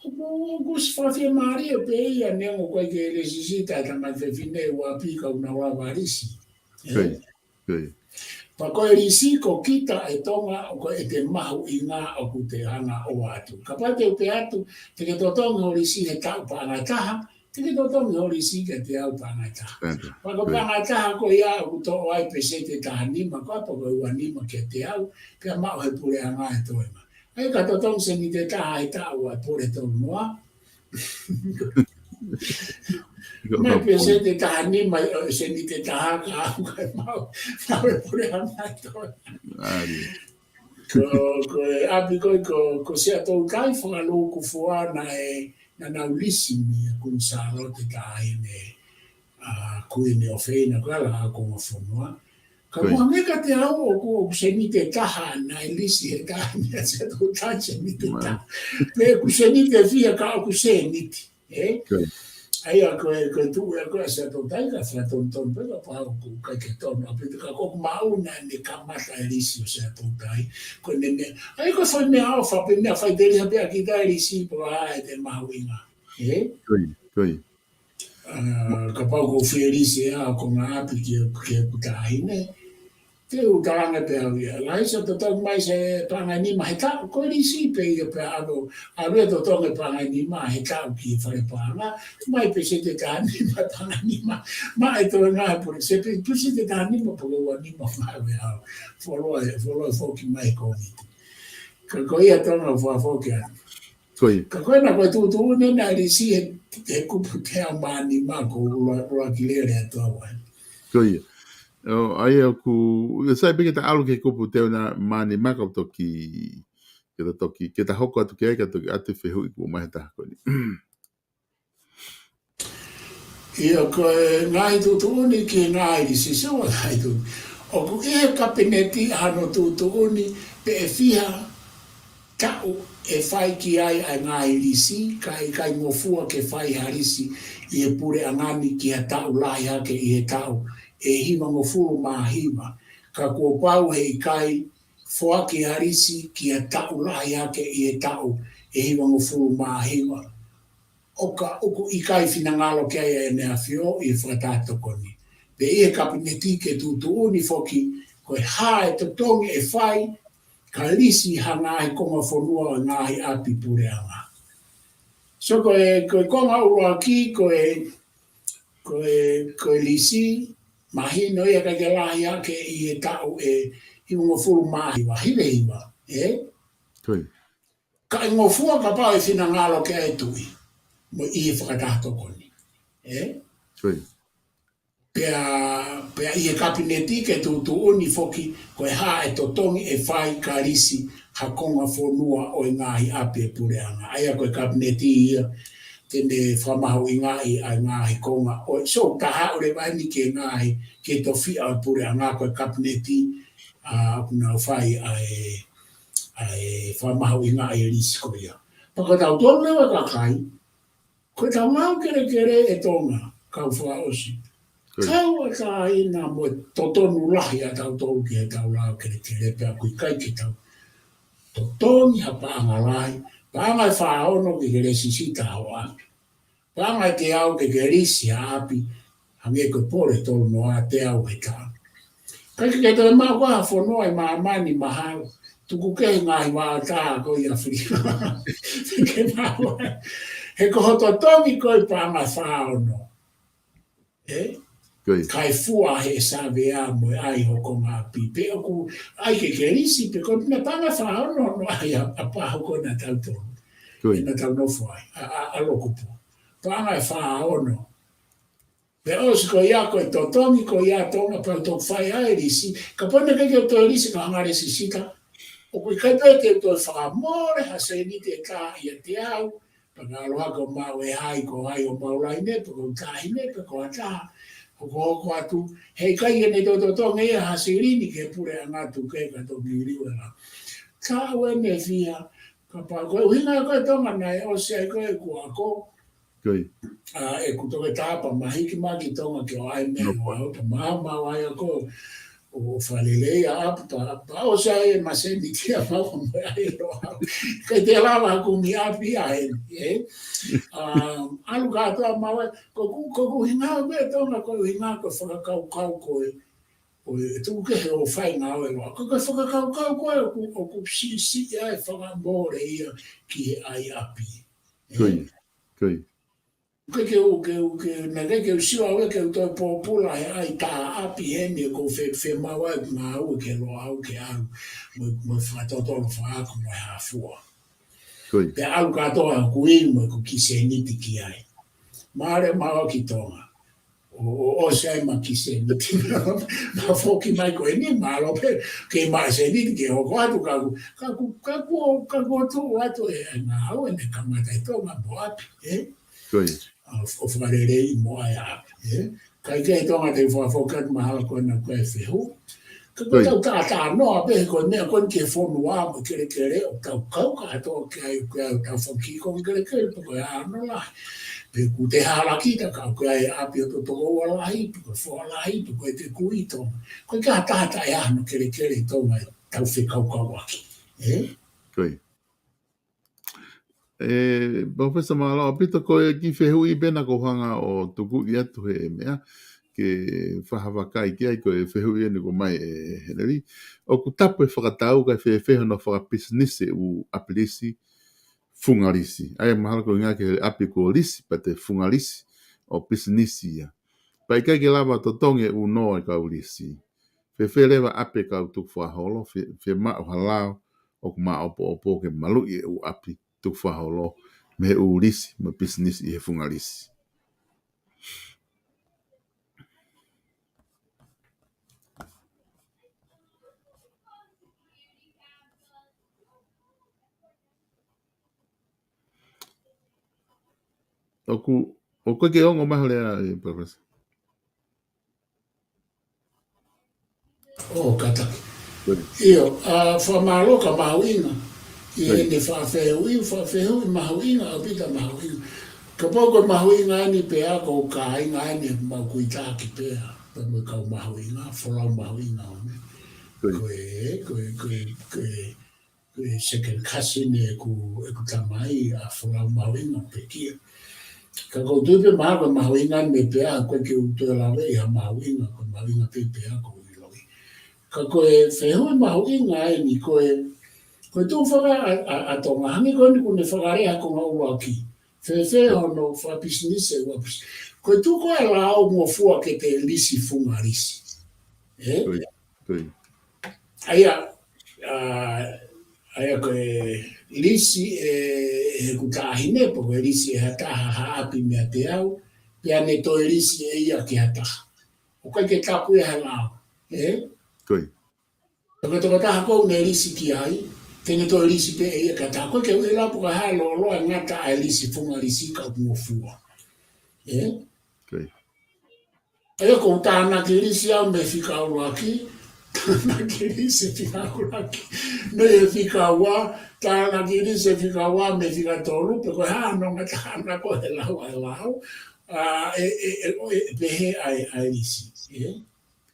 ʻOku, ʻoku ʻosi fakafiemālie pē ia neongo ko e ʻikai ke lēsisita e tangata fefine ʻi ʻapi ka ʻoku nau lava lisi. Ē? Pea ko e lisi ko kita ʻe Tonga ʻoku ʻete mahuʻinga ʻoku te hanga ʻo ʻoatu. Kapau te u pehē atu, te ke totongi ho lisi he taʻu paʻanga ʻe taha, te ke totongi ho lisi ke teau paʻanga ʻe taha. Pea ko e paʻanga ʻe taha ko ia ʻoku toʻo ai peseti ʻe taha nima, ko e pea ko e ua nima ke teau, pea maʻu he puleʻanga e toe mā. ʻAi ka totongi seniti ʻe taha he taʻu ʻa e pole tolu noa. Mai peseti ʻe taha nima, ʻo seniti ʻe taha ka au ka maʻu, maʻu e puleʻanga e toe. Ko, ko e ʻapi ko, ko, ko Siaʻatoutai fakalūkufua naʻe, naʻa nau lisi mei a Kuini Sālote Taʻahine, ʻa, Kuini ʻofeina ko ala a konga fonua. Ka ʻoku hangē kiate au ʻoku, ʻoku seniti ʻe taha naʻe lisi he taʻahine ʻa Siaʻatoutai seniti ʻe taha. Pe ʻoku seniti ʻe fiha ka ʻoku seniti. Ē? ʻA ia ko e, ko e tuʻu ē ko e Siaʻatoutai ka fakatonutonu pē ka pau ʻoku ʻikai ke tonu ʻaupito ka ko ʻeku maʻu naʻe kamata e lisi ʻo Siaʻatoutai. Ko ʻene meʻa. ʻA ia ko e fai meʻaʻofa pē meʻa faʻiteliha pē ʻa kita e lisi pea ʻoku ʻete mahuʻinga. Ē? ʻA, kapau ʻoku ou fie lisi ʻa e konga ʻapi ki, ki heʻeku taʻahine. Te u talaange pē au ia. Lahi ʻa e totongi mai se paʻanga ʻe nima he taʻu, ko e lisi pē ia pea ʻalu, ʻalu e totongi paʻanga ʻe nima he taʻu ki he fale paʻanga, mai peseti ʻe taha nima paʻanga ʻe nima, mai e toenga he pule, se pe, peseti ʻe taha nima pea ko e ua nima mai ʻe au. Fuoloa, fuoloa foki mai ko miti. Ka ko ia Tonga fua foki atu. Ka ko ena ko e tuʻutuʻuni naʻe lisi he, he kupu teau mā nima ko ua, ua ki lele atu au ai. Ko ia. ʻO, ʻa ia ʻoku, ʻio sai pē ke ta ʻalu ki he kupu teau mā nima ka toki, ke ta toki, ke ta hoko atu ki ai ka toki ʻoatu e fehuʻi kuo ʻomai he taha ko eni. ʻIo ko e ngaahi tuʻutuʻuni ki he ngaahi lisi, so ngaahi tuʻu. ʻOku ʻi he kapineti hano tuʻutuʻuni pe ʻe fiha taʻu ʻe fai ki ai ʻa e ngaahi lisi, ka ʻikai ngofua ke fai ha lisi ʻi he puleʻanga ni ki ha taʻu lahi hake ʻi he taʻu ʻe hivangofulu mā hiva. Ka kuo pau he ʻikai foaki ha lisi ki ha taʻu lahi hake ʻi he taʻu ʻe hivangofulu mā hiva. ʻO ka ʻoku ʻikai finangalo ki ai ʻEne ʻAfio ʻi he fakataha tokoni. Pe ʻi he kapineti ke tuʻutuʻuni foki, ko e hā e totongi ʻe fai, ka lisi ha ngaahi konga fonua ʻo e ngaahi ʻapi puleʻanga. So ko e, ko e konga ʻuluaki, ko e, ko e, ko e lisi, mahino ia ʻikai ke lahi hake ʻi he taʻu ʻe hivangofulu mā hiva, hiva hiva, ē? Ka ʻe ngofua kapau ʻe finangalo ki ai e tuʻi. Mo ʻi he fakataha tokoni. Ē? Pea, pea ʻi he kapineti ke tuʻutuʻuni foki ko e hā e totongi ʻe fai ka lisi ha konga fonua ʻo e ngaahi ʻapi ʻo e puleʻanga. ʻA ia ko e kapineti ia, te ne fakamahuʻingaʻi ʻa e ngaahi konga ʻo e, so, taha ʻo le vaini ke ngaahi, ke tofiʻa ʻo e puleʻanga ko e kapineti, ʻa, ʻoku nau fai ʻa e, ʻa e fakamahuʻingaʻi e lisi ko ia. Pea ko tautolu leva kakai, ko ʻetau lao kelekele ʻe Tonga, kau fakaʻosi. Kau ʻa ka ina mo e totonu lahi ʻa tautolu ki heʻetau lao kelekele pea ʻoku ʻikai ke tau totongi ha paʻanga lahi, paʻanga ʻe fā ono ke ke lēsisita ho ʻapi. Paʻanga ʻe teau ke ke lisi ha ʻapi, hangē ko e pole tolu noa teau he taʻu. Ka ke ke toe maʻu ha fonua ʻi māmani mahalo, tuku kehe ngaahi vaʻa tā ko ē ʻi ʻAfilika. Ke maʻu ai. He ko ho totongi ko e paʻanga ʻe fā ono. ʻE? Kae fua he savea mo e ʻai ho konga ʻapi. Pe ʻoku ʻai ke ke lisi, pe ko e pina paʻanga ʻe fā ono, no ʻai ʻa, ʻa pā ho konga tautolu. ʻE na tau nofo ai, ʻa, ʻa, ʻa Lokupu. Paʻanga ʻe fā ono. Pea ʻosi ko ia ko e totongi ko ia Tonga pea u toki fai ai e lisi. Kapau naʻe ʻikai ke u toe lisi ka hanga lēsisita. ʻOku ʻikai pē ke u toe fakamole ha sēniti ʻe taha ʻiate au. Pea ka ʻalu hake ʻo maʻu e hai ko hai ʻo maʻu laine, pe ko e taʻahine, pe ko ha taha. Hokohoko atu. He ʻikai ke ne toe totongi ia ha silini ke puleʻanga tuku ke ka toki liliu e lao. Ka ʻoua ʻe fiha. Kapau ko e ʻuhinga ko e Tonga naʻe ʻosi ai ko e kuo ako. ʻA, ʻeku toketā pea ma hiki mai ki Tonga ke ʻoange meʻa ʻo au pea ma, ma ʻai ʻa ko ʻo fakalelei ʻa ʻapi pea, pea ʻosi ai e maseni kia mau mo e ʻai ʻo au. Ke te lava kumi ʻapi ʻa heni, ē? ʻA, ʻalu kātoa mau ē, ko ʻeku, ko ʻeku ʻuhinga ʻo e Tonga, ko e ʻuhinga ko e fakakaukau ko ē, ʻo e tuku kehe ʻo fai ngāue ʻo au. Ko e fakakaukau ko ē ʻoku, ʻoku siʻisiʻi ai fakamole ia ki he ʻai ʻapi. Ē? Ke, ke u, ke u, ke, naʻe ʻikai ke u sio au ia ke u toe pōpula he ʻai tā ʻapi heni ʻoku ou fe, fiemaʻu ai ʻeku ngāue ke lōʻau ke ʻalu, mo, mo fakatotolo fakaako mo e hā fua. Pea ʻalu kātoa ʻeku ʻilo mo ʻeku kiʻi sēniti ki ai. Mālō, mālō ki Tonga. ʻO, ʻo, ʻosi ai ma kiʻi sēniti. Ma foki mai ko eni, mālō pē, ke ma sēniti ke hoko atu ka ʻoku, ka ʻoku, ka ʻoku, ka ʻoku tuʻu atu e, e ngāue ne kamata ʻi Tonga mo ʻapi, ē? ʻA, ʻo fakalelei mo ʻai ʻapi, ē? Kae kehe Tonga te u fakafoki atu mahalo ko ena ko e fehuʻi. Ka ko ʻetau talanoa pē he ko e meʻa ko eni ki he fonua mo e kelekele ʻoku tau kau kātoa ki ai, ki ai ʻoku tau fakahoko e kelekele pe ko e ʻaho lahi. Pe ʻoku te hala kita ka ʻoku ʻi ai ʻapi ʻo e tokoua lahi, pe ko e foha lahi, pe ko e te kui Tonga. Ko e ka tata e ʻaho kelekele ʻi Tonga ʻetau fekaukauʻaki. Ē? ʻE, Palōfesa, mālō ʻaupito. Ko e kiʻi fehuʻi pē naʻa ku hanga ʻo tukuʻi atu he meʻa, ke fai ha vakai ki ai, ko e fehuʻi eni ʻoku ʻomai ʻe Heneli. ʻOku tapu e fakatau kae fēfē hono fakapisinisi e ʻū ʻapi lisi, funga lisi. ʻA ia mahalo ko e ʻuhinga ki he ʻapi kuo lisi, pea te funga lisi ʻo pisinisi ia. Pea ʻikai ke lava totongi e ʻū nō e kau lisi. Fēfē leva ʻapi e kau tukufakaholo, fe, fiemaʻu ha lao ʻoku māʻopoʻopo ke maluʻi e ʻū ʻapi tukufakaholo mei he ʻū lisi mo e pisinisi ʻi he funga lisi. ʻOku, ʻoku ke ongo mai ho lea, ʻe Palōfesa? ʻO, kātaki. ʻIo, ʻa, fakamālō ka mahuʻinga. ʻI heʻene fakafehuʻi, fakafehuʻi mahuʻinga, ʻaupito mahuʻinga. Kapau ko e mahuʻinga eni pē ʻa e kāinga eni mau kuitaki pē ʻa, pea mo e kau mahuʻinga, folau mahuʻinga ʻo me. Ko e, ko e, ko e, ko e, ko e second cousin ʻeku, ʻeku tamai ʻa Folau Mahuʻinga pekia. Ka ʻoku ou tui pē mahalo ko e mahuʻinga eni pē ʻa, ʻoku ʻikai ke u toe lave ʻi ha mahuʻinga, ko e mahuʻinga pē pē ʻa ʻoku ou ʻiloʻi. Ka ko e fehuʻi mahuʻinga eni ko e, ko e tuʻu faka ʻa, ʻa, ʻa Tonga hangē ko eni ʻoku ne fakalea ko e ngaahi ʻuluaki. Fēfē hono fakapisinisi e ʻū ʻapi lisi. Ko e tuʻu ko ē e lao ngofua ke te lisi funga lisi. Ē? ʻA ia, ʻa, ʻa ia ko e lisi ʻe, ʻe heʻeku taʻahine, pe ko e lisi ʻe ha taha ha ʻapi meiate au, pea ne toe lisi ʻe ia ki ha taha. ʻOku ʻikai ke tapu ia he lao, ē? Ko e tokotaha ʻoku ne lisi ki ai, Te ne toe lisi pē ʻe ia kae taha. Ko e ke ui lau pē ko e hā e lōloa e ngata ʻa e lisi, funga lisi ka ʻoku ngofua. ʻE? Ko ia. ʻA ia ko u tānaki lisi au mei he fika ʻuluaki, tānaki lisi fika ʻuluaki mei he fika ua, tānaki lisi fika ua mei he fika tolu, pe ko e hā hono ngata ʻana ko e lau ʻa e lau, ʻa, ʻe, ʻe, ʻe, ʻe, pehē ʻa e, ʻa e lisi. ʻE?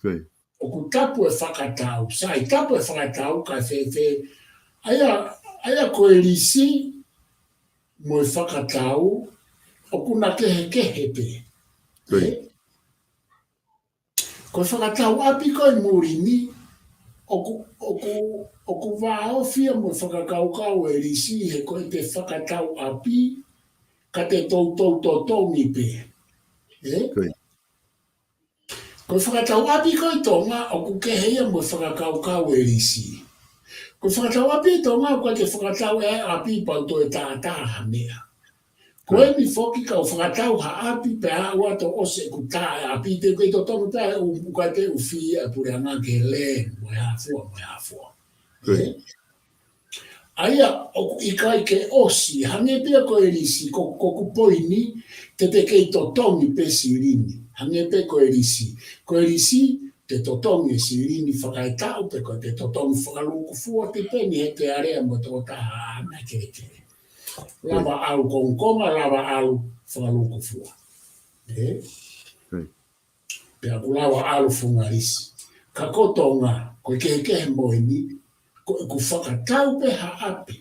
Ko ia. ʻOku tapu e fakatau, sai, tapu e fakatau kae fēfē, ʻa ia, ʻa ia ko e lisi mo e fakatau, ʻoku na kehekehe pē. Ko ia. ʻE? Ko e fakatau ʻapi ko ē muli ni, ʻoku, ʻoku, ʻoku vāofi ia mo e fakakaukau e lisi he ko e te fakatau ʻapi, ka te toutou totongi pē. ʻE? Ko ia. Ko e fakatau ʻapi ko ē ʻi Tonga, ʻoku kehe ia mo e fakakaukau e lisi. Ko e fakatau ʻapi ʻi Tonga, ʻoku ʻikai ke fakatau e ʻapi pau toe tātā ha meʻa. Ko eni foki ka u fakatau ha ʻapi pea aʻu atu ʻo ʻosi ʻeku tā e ʻapi, te u kei totongi pē ʻa e ʻū, ʻoku ʻikai te u fī ʻa e puleʻanga ke lēn, mo e hā fua, mo e hā fua. Ko ia. ʻE? ʻA ia, ʻoku ʻikai ke ʻosi, hangē pē ia ko e lisi, ko, ko ʻeku poini, te te kei totongi pē silini. Hangē pē ko e lisi. Ko e lisi, te totongi e silini fakaetaʻu, pe ko e te totongi fakalūkufua, tipeni he te alea mo e tokotaha ʻa e kelekele. Lava ʻalu kongokonga, lava ʻalu fakalūkufua. ʻE? Pea ʻoku lava ʻalu funga lisi. Ka ko Tonga, ko e kehekehe mo eni, ko ʻeku fakatau pē ha ʻapi.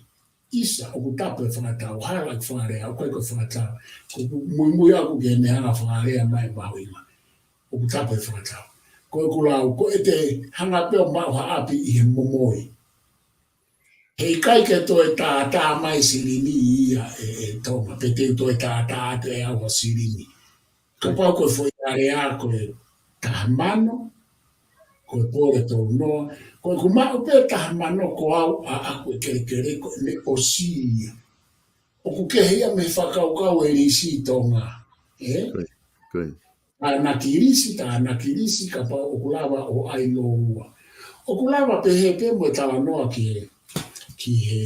ʻIsa, ʻoku tapu e fakatau, hala e fakalea, ʻoku ʻikai ko e fakatau. Ko ʻeku muimui ʻaku ke ne hanga fakalea mai mahuʻinga. ʻOku tapu e fakatau. Ko ʻeku lau, ko e te hanga pē ʻo maʻu ha ʻapi ʻi he momoi. He ʻikai ke toe tātā mai silini ia ʻe, ʻe Tonga, pe te u toe tātā atu ʻe au ha silini. Kapau ko e foʻi alea ko e taha mano, ko e pole tolu noa, ko ʻeku maʻu pē taha mano ko au ʻaʻaku e kelekele ko ʻene ʻosi ia. ʻOku kehe ia mei he fakakaukau e lisi ʻi Tonga. ʻE? Ko ia, ko ia. Tānaki lisi, tānaki lisi, kapau ʻoku lava ʻo ʻai lōua. ʻOku lava pehē pē mo e talanoa ki he, ki he,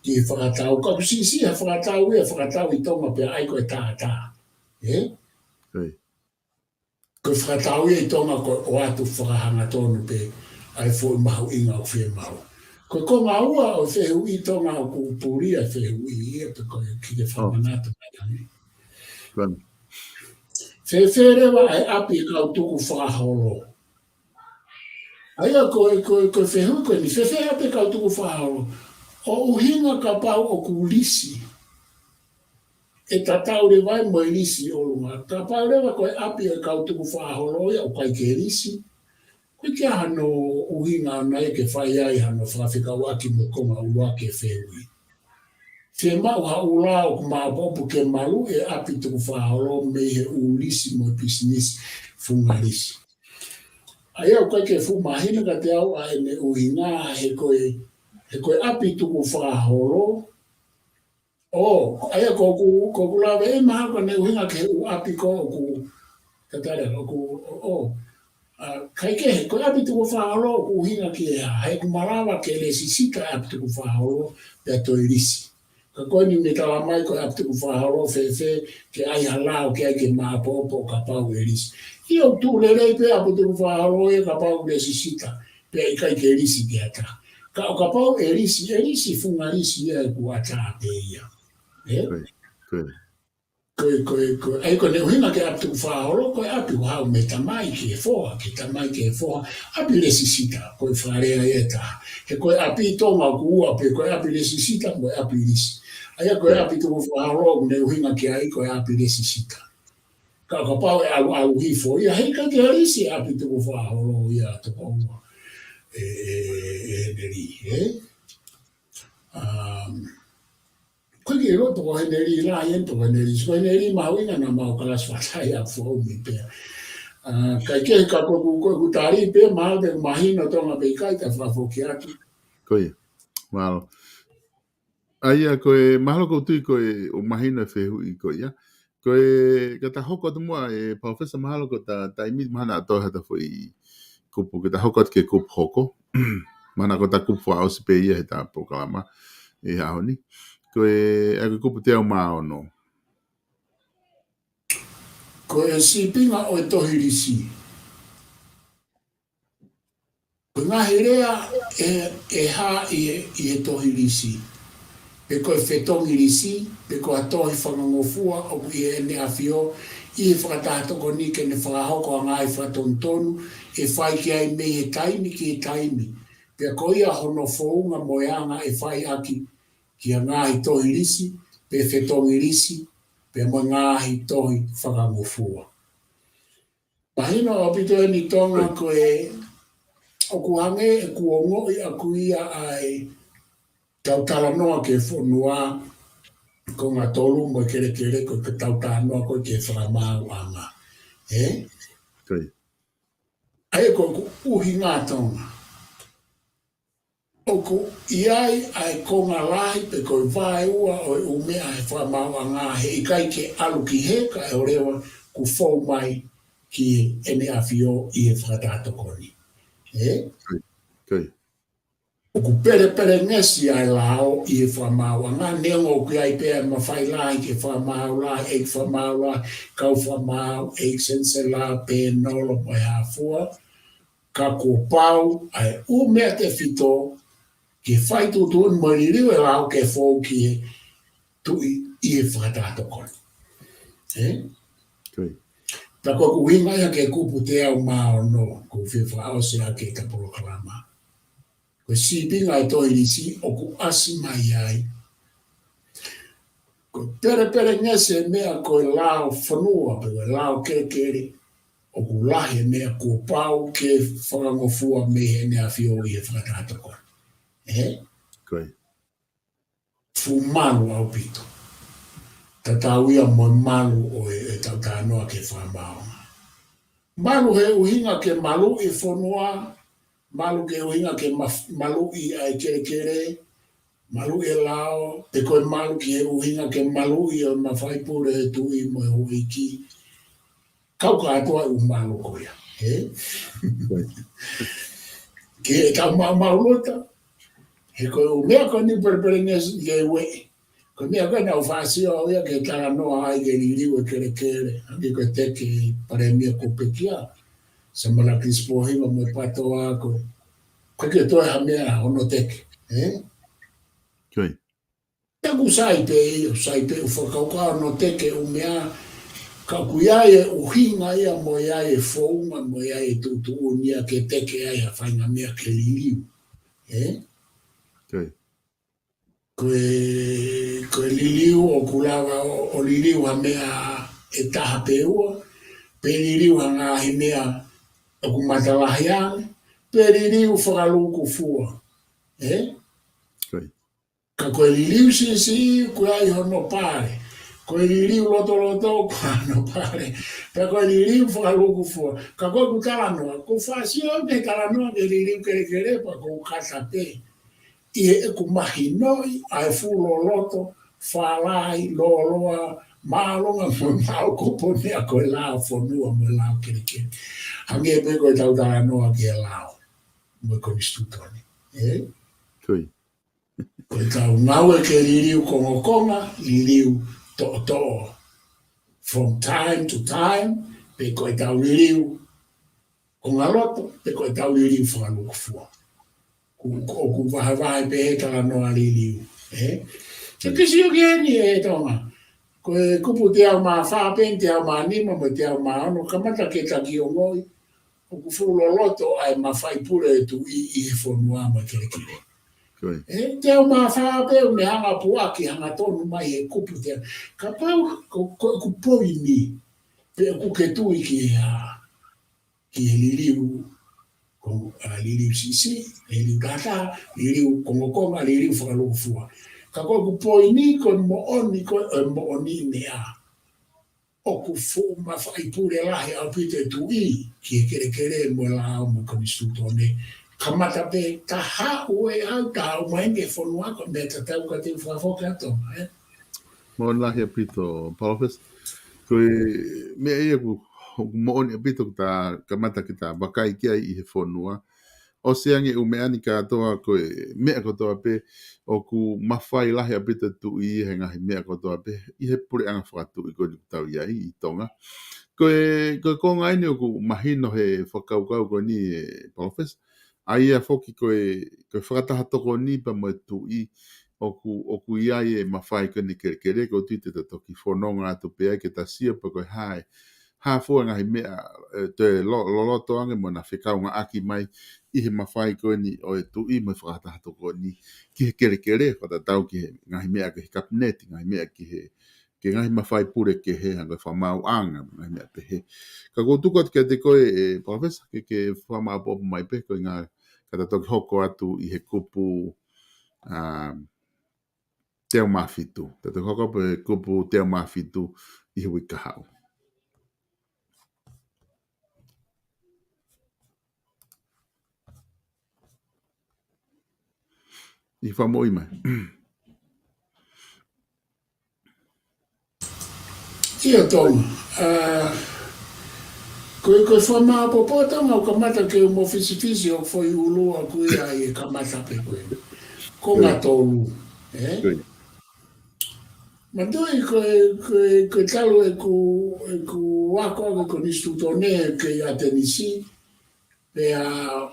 ki he fakatau. Ka ʻoku siʻisiʻi ha fakatau ia, fakatau ʻi Tonga pea ʻai ko e tātā. ʻE? Ko ia. Ko e fakatau ia ʻi Tonga ko e ʻoatu fakahangatonu pē ʻa e foʻi mahuʻinga ʻoku fiemaʻu. Ko e konga ua ʻo e fehuʻi ʻi Tonga ʻoku puli ʻa e fehuʻi ia pe ko e ki te fakamanatu mai ange. Ko ia. Fēfē leva ʻa e ʻapi kau tukufakaholo. ʻA ia ko e, ko e, ko e fehuʻi ko eni, fēfē ʻapi kau tukufakaholo. ʻO ʻuhinga kapau ʻoku lisi. ʻE tatau leva ai mo e lisi ʻolunga. Kapau leva ko e ʻapi ʻo e kau tukufakaholo ia ʻoku ʻikai ke lisi. Ko e hā hano ʻuhinga ʻana ia ke fai ai hano fakafekauʻaki mo e konga ʻuluaki e fehuʻi. Fiemaʻu ha ʻū lao ʻoku maʻopoʻopo ke maluʻi e ʻapi tukufakaholo mei he ʻū lisi mo e pisinisi funga lisi. ʻA ia ʻoku ʻikai ke fuʻu mahino kiate au ʻa ʻene ʻuhinga he ko e, he ko e ʻapi tukufakaholo, ʻo, ʻa ia ko ʻeku, ko ʻeku lave ʻe maha ko ʻene ʻuhinga ki he ʻū ʻapi ko ʻoku, ka tale, ʻoku, ʻo, ʻo, ʻa, kae kehe, ko e ʻapi tukufakaholo ʻoku ʻuhinga ki he hā, he ʻoku malava ke lesisita e ʻapi tukufakaholo, pea toe lisi. Ka ko eni mei talamai ko e ʻapi tukufakaholo fēfē, ke ʻai ha lao, ke ʻai ke maʻopoʻopo kapau ʻe lisi. ʻIo, tuʻu lelei pē ʻapi tukufakaholo ia kapau lesisita, pea ʻikai ke lisi ki ha taha. Ka ʻo kapau ʻe lisi, ʻe lisi funga lisi ia ʻoku ʻatā pē ia. ʻE? Ko ia, ko ia. Ko e, ko e, ko e, ʻa ia ko ʻene ʻuhinga ki he ʻapi tukufakaholo, ko e ʻapi ʻoku haʻu mei he tamai ki he foha, ki he tamai ki he foha, ʻapi lesisita, ko e fakalea ia ʻe taha. He ko e ʻapi ʻi Tonga ʻoku ua pē, ko e ʻapi lesisita, ko e ʻapi lisi. ʻA ia ko e ʻapi tukufakaholo, ʻoku ne ʻuhinga ki ai, ko e ʻapi lesisita. Ka, kapau ʻe ʻalu, ʻalu hifo ia, heʻikai ke lisi ʻapi tukufakaholo ia toko ua. ʻE, ʻe, ʻe, ʻe, ʻe, ʻe, um, ko e ke ʻilo toko Heneli la, ʻi he toko Heneli, ko Heneli mahuʻinga naʻa mau kalasi fatai a foʻou mi pea. Uh, kae kehe ka ko ʻeku, ko ʻeku tali pē, mahalo pē mahino Tonga pē ʻikai, ka fakafoki atu. Ko ia. Mālō. ʻA ia ko e, mahalo ʻoku ou tui ko e, ʻoku mahino e fehuʻi ko ia. Ko e, ka ta hoko atu muʻa e Palōfesa mahalo ko ʻeta taimi mahalo naʻa toe ha ta foʻi kupu, ka ta hoko atu ki he kupu hoko. Mana ko ta kupu fakaʻosi pē ia he ta polokalama ʻi he ʻaho ni. Ko e, ʻa e kupu teau mā ono. Ko e sīpinga ʻo e tohi lisi. Ko e ngaahi lea ʻe, ʻe hā ʻi he, ʻi he tohi lisi. Pe ko e fetongi lisi, pe ko ha tohi fakangofua ʻoku ʻi heʻene ʻafio ʻi he fakataha tokoni ke ne fakahoko ʻa e ngaahi fakatonutonu ʻe fai ki ai mei he taimi ki he taimi. Pea ko ia hono founga mo e anga ʻe fai ʻaki ki ha ngaahi tohi lisi, pe fetongi lisi, pe mo e ngaahi tohi fakangofua. Mahino ʻaupito eni Tonga ko e ʻoku hangē ʻeku ongoʻi ʻaku ia ʻa e tau talanoa ki he fonua konga tolu mo e kelekele ko e tau talanoa ko e ki he fakamaauʻanga. ʻE? ʻA ia ko ʻeku ʻuhinga Tonga. ʻOku ʻi ai ʻa e konga lahi pe ko e vaeua ʻo e ʻū meʻa he fakamaauʻanga he ʻikai ke ʻalu ki he ka ʻe ʻoleva kuo fou mai ki heʻene ʻafio ʻi he fakataha tokoni. ʻE? ʻOku pelepelengesi ʻa e lao ʻi he fakamaauʻanga, neongo ʻoku ʻi ai pē ʻa e mafai lahi ke fakamaau lahi, ʻeiki fakamaau lahi, kau fakamaau, ʻeiki senisela, pēnolo, mo e hā fua, ka kuo pau ʻa e ʻū meʻa tefito ke fai tuʻutuʻuni mo e liliu e lao ke fou ki he tuʻi ʻi he fakataha tokoni. ʻE? Pea ko ʻeku ʻuhinga ia ki he kupu teau mā ono, ʻoku ou fie fakaʻosi ʻaki ʻeta polokalama. Ko e sīpinga e tohi lisi ʻoku ʻasi mai ai. Ko e pelepelengesi e meʻa ko e lao fonua, pe ko e lao kelekele, ʻoku lahi e meʻa kuo pau ke fakangofua mei heʻene ʻafio ʻi he fakataha tokoni. ʻE? Fuʻu malu ʻaupito. Tatau ia mo e malu ʻo e, ʻetau talanoa ki he fakamaauʻanga. Malu he ʻuhinga ke maluʻi e fonua, malu ke ʻuhinga ke ma-, maluʻi ʻa e kelekele, maluʻi e lao, pe ko e malu ki he ʻuhinga ke maluʻi ʻa e mafai pule e tuʻi mo e houʻeiki. Kau kātoa ʻū malu ko ia, ʻe? Ke tau maumau lota, he ko e ʻū meʻa ko eni pelepelengesi ke ueʻi. Ko e meʻa ko ena ʻoku ou fāsio au ia ke talanoa ai ke liliu e kelekele, hangē ko e teke palēmia kuo pekia, Samalakisi Pōhiva mo e PATOA ko, ko e ke toe ha meʻa hono teke, ʻe? Pea ʻoku sai pē, ʻoku sai pē ʻoku fakakaukau hono teke ʻū meʻa, ka ʻoku ʻi ai e ʻuhinga ia mo ʻi ai e founga mo ʻi ai e tuʻutuʻuni ia ke teke ai ha faʻahinga meʻa ke liliu. ʻE? Ko e, ko e liliu ʻoku lava ʻo, ʻo liliu ha meʻa ʻe taha pe ua, pe liliu ha ngaahi meʻa ʻoku matalahi ange, pe liliu fakalūkufua. ʻE? Ka ko e liliu siʻisiʻi, ʻoku ʻi ai hono pale. Ko e liliu lotoloto, ʻoku ʻi ai hono pale. Pea ko e liliu fakalūkufua. Ka ko ʻeku talanoa, ʻoku ou fāsio au ke talanoa ki he liliu kelekele, pea ʻoku ou kata pē ʻi heʻeku mahinoʻi ʻa e fuʻu loloto, fālahi, lōloa, māʻolunga mo e maʻukupu ʻo e meʻa ko e lao fonua mo e lao kelekele. Hangē pē ko ʻetau talanoa ki he lao mo e konisitūtone. ʻE? Ko ʻetau ngāue ke liliu kongokonga, liliu toʻotoʻo. From time to time, pe ko ʻetau liliu kongaloto, pe ko ʻetau liliu fakalūkufua. ʻOku, ʻoku vahevahe pē he talanoa liliu, ʻe? Ke ke sio ki heni ʻe Tonga. Ko e kupu teau mā fā pē, teau mā nima, mo e teau mā ono, kamata ke ta kiʻi ongoʻi ʻoku fuʻu loloto ʻa e mafai pule e tuʻi ʻi he fonua mo e kelekele. ʻE, teau mā fā pē ʻoku ne hanga puʻaki hangatonu mai he kupu teau. Kapau ko, ko ʻeku poini, pe ʻoku ke tui ki he hā, ki he liliu, ko, ʻa, liliu siʻisiʻi, liliu tata, liliu kongokonga, liliu fakalūkufua. Ka ko ʻeku poini ko e moʻoni, ko e moʻoni meʻa ʻoku fuʻu mafai pule lahi ʻaupito e tuʻi ki he kelekele mo e lao mo e konisitūtone. Kamata pē ta haʻu ʻe au, ta haʻu mai ki he fonua ko e meʻa tatau ka te u fakafoki atu, ʻe? Moʻoni lahi ʻaupito, Palōfesa. Ko e meʻa ia ʻoku, ʻoku moʻoni ʻaupito ke ta kamata ke ta vakai ki ai ʻi he fonua. ʻosi ange ʻū meʻa ni kātoa ko e meʻa kotoa pē ʻoku mafai lahi ʻaupito e tuʻi he ngaahi meʻa kotoa pē ʻi he puleʻanga fakatuʻi ko eni ʻoku tau ʻi ai ʻi Tonga. Ko e, ko e konga eni ʻoku mahino he fakakaukau ko eni ē Palōfesa. ʻA ia foki ko e, ko e fakataha tokoni pea mo e tuʻi ʻoku, ʻoku ʻi ai e mafai ko eni kelekele, ʻoku ou tui te ta toki fononga atu pē ai ke ta sio pe ko e hā e, hā fua ngaahi meʻa, ē, toe lo-, loloto ange mo ʻena fekaungāʻaki mai ʻi he mafai ko eni ʻo e tuʻi mo e fakataha tokoni ki he kelekele, fakatatau ki he ngaahi meʻa ki he kapineti, ngaahi meʻa ki he, ki he ngaahi mafai pule kehe, hangē ko e fakamaauʻanga, ngaahi meʻa pehē. Ka ʻoku ou tuku atu kiate koe, ē, Palōfesa, ke, ke fakamāʻopoʻopo mai pē, ko e ʻuhinga ka ta toki hoko atu ʻi he kupu, ā, teau mā fitu. Ta toki hoko atu pē kupu teau mā fitu ʻi he uike kahaʻu. ʻI he fakamoʻui mai. ʻIo Tonga. Ā, ko e, ko e fakamāʻopoʻopo Tonga ʻoku kamata ke u mofisifisi ʻo foʻi ʻulu ʻaku ia ʻi he kamata pē ko ē. Konga tolu, ē? Manatuʻi ko e, ko e, ko e talu ʻeku, ʻeku ako ʻa e konisitūtone kei ʻAtenisi, pea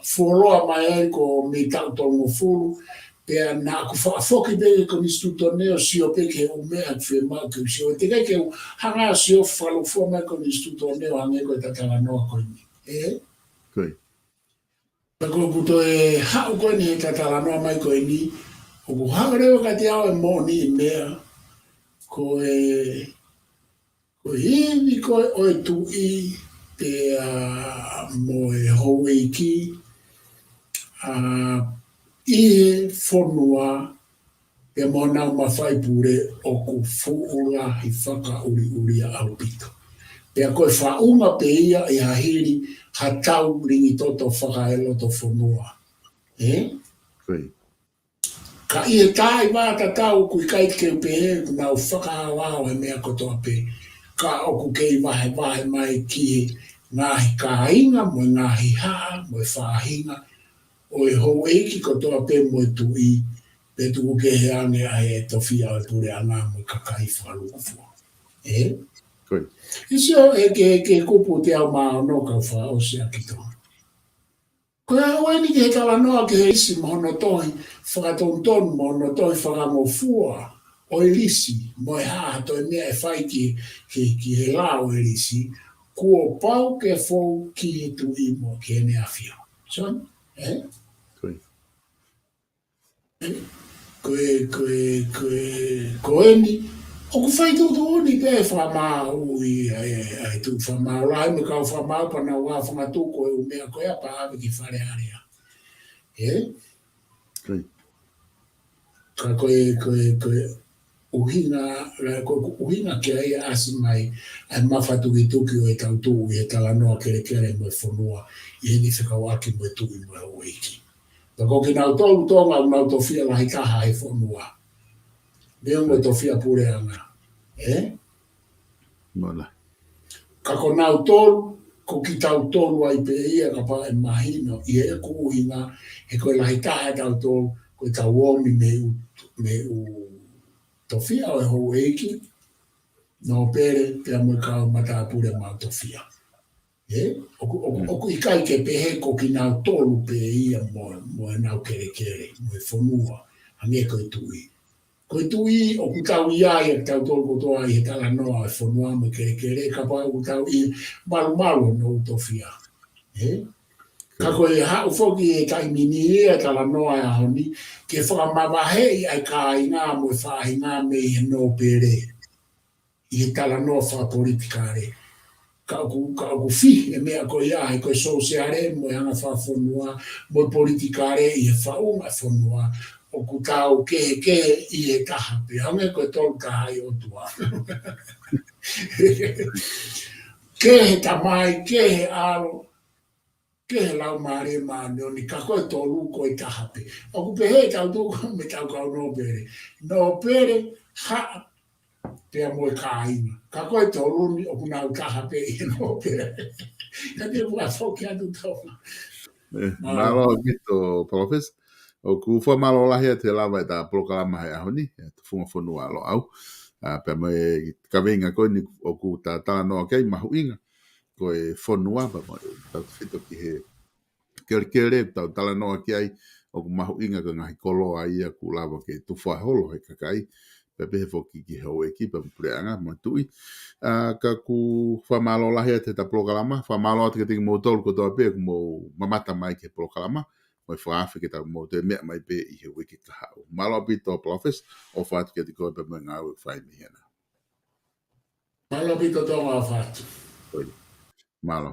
fuoloa mai ai ko e mei taʻu tolungofulu, pea naʻa ku fakafoki pē ki he konisitūtone ʻo sio pē ki he ʻū meʻa ʻoku fiemaʻu ke u sio. Teʻeki ai ke u hanga ʻo sio fakalūkufua mai konisitūtone ʻo hangē ko e ta talanoa ko eni. Ē? Ko ia. Pea ko ʻeku toe haʻu ko eni he ta talanoa mai ko eni, ʻoku hanga leva kiate au e moʻoni ʻi he meʻa, ko e, ko e ivi ko ē ʻo e tuʻi, pea mo e houʻeiki, ā, ʻi he fonua, pea mo honau mafai pule ʻoku fuʻu lahi fakaʻuliʻulia ʻaupito. Pea ko e faʻunga pē ia ʻi ha hili ha tau lingi toto fakaeloto fonua. Ē? Ko ia. Ka ʻi he taimi tatau ʻoku ʻikai ke u pehē ʻoku nau fakahaohaoa he meʻa kotoa pē. Ka ʻoku kei vahevahe mai ki he ngaahi kāinga, mo e ngaahi haʻa, mo e faʻahinga, ʻo e houʻeiki kotoa pē mo e tuʻi, pe tuku kehe ange ʻa e tofiʻa ʻo e puleʻanga mo e kakai fakalūkufua. Ē? Ko ia. ʻI sio ē ki he, ki he kupu teau mā ono kau fakaʻosi ʻaki Tonga. Ko e aʻu eni ki he talanoa ki he ʻIlisi mo hono tohi fakatonutonu mo hono tohi fakangofua ʻo e ʻIlisi, mo e hā ha toe meʻa ʻe fai ki, ki, ki he lao ʻo e ʻIlisi, kuo pau ke fou ki he tuʻi mo ki heʻene ʻafio. Sio, ē? Ko ia. Ko e, ko e, ko e, ko eni, ʻoku fai tuʻutuʻuni pē fakamaau ʻi he, ʻa e, ʻa e tuʻi fakamaau lahi mo e kau fakamaau pea nau ʻā fakatuku e ʻū meʻa ko ia pea ʻave ki Fale Alea. Ē? Ko ia. Ka ko e, ko e, ko e ʻuhinga, la, ko e ʻuhinga ki ai ʻa e ʻasi mai ʻa e mafatukituki ʻo e tau tuʻu ʻi he talanoa kelekele mo e fonua, ʻi heʻene fekauʻaki mo e tuʻi mo e houʻeiki. Pea ko kinautolu Tonga ʻoku nau tofiʻa lahi taha he fonua. Neongo e tofiʻa puleʻanga. Ē? Mola. Ka ko nautolu, ko kitautolu ai pē ia kapau ʻe mahino, ʻi heʻeku ʻuhinga, he ko e lahi taha ʻe tautolu, ko e tau omi mei he ʻū, mei he ʻū tofiʻa ʻo e houʻeiki, nōpele, pea mo e kau matāpule maʻu tofiʻa. Ē? ʻOku, ʻoku, Mm. ʻoku ʻikai ke pehē ko kinautolu pē ia mo, mo ʻenau kelekele, mo e fonua, hangē ko e tuʻi. Ko e tuʻi, ʻoku tau ʻi ai ʻa kitautolu kotoa ʻi he talanoa ʻo e fonua mo e kelekele, kapau ʻoku tau ʻi he malumalu ʻo e ʻū tofiʻa. Ē? Ka ko e haʻu foki he taimi ni ia talanoa e ʻaho ni, ke fakamavaheʻi ʻa e kāinga mo e faʻahinga mei he nōpele. ʻI he talanoa fakapolitikale. Ka ʻoku, ka ʻoku fihi e meʻa ko ia he ko e sōsiale, mo e anga fakafonua, mo e politikale ʻi he faʻunga fonua, ʻoku tau kehekehe ʻi he taha pē. Hangē ko e tolu taha ʻi ʻOtua. Kehe Tamai, kehe ʻAlo, kehe Laumālie Māʻoniʻoni, ka ko e tolu ko e taha pē. ʻOku pehē ʻe tautolu ko e meʻa tau kau nōpele. Nōpele, haʻa, pea mo e kāinga. Ka ko e tolu ni ʻoku nau taha pē ʻi he nōpele. Ka te ua foki atu Tonga. Mālō ʻaupito, Palōfesa. ʻOku fakamālō lahi atu he lava ʻeta polokalama he ʻaho ni, ʻa e Tufunga Fonua ʻa Loʻau. ʻA, pea mo e kaveinga ko eni ʻoku ta talanoa ki ai, mahuʻinga ko e fonua, pea mo e tautefito ki he kelekele ʻoku tau talanoa ki ai, ʻoku mahuʻinga ko e ngaahi koloa ia ʻoku lava ke tufa holo he kakai, pea pehē foki ki he houʻeiki, pea mo e puleʻanga, mo e tuʻi. ʻA, ka ʻoku fakamālō lahi atu heʻeta polokalama, fakamālō atu kiate kimoutolu kotoa pē ʻoku mou mamata mai ki he polokalama, mo e fakaafe ke tau mou toe meʻa mai pē ʻi he uike kahaʻu. Mālō ʻaupito, Palōfesa, ʻofa atu kiate koe pea mo e ngāue ʻoku fai mei hena. Mālō ʻaupito, Tonga, ʻofa atu. ʻIo. Mālō.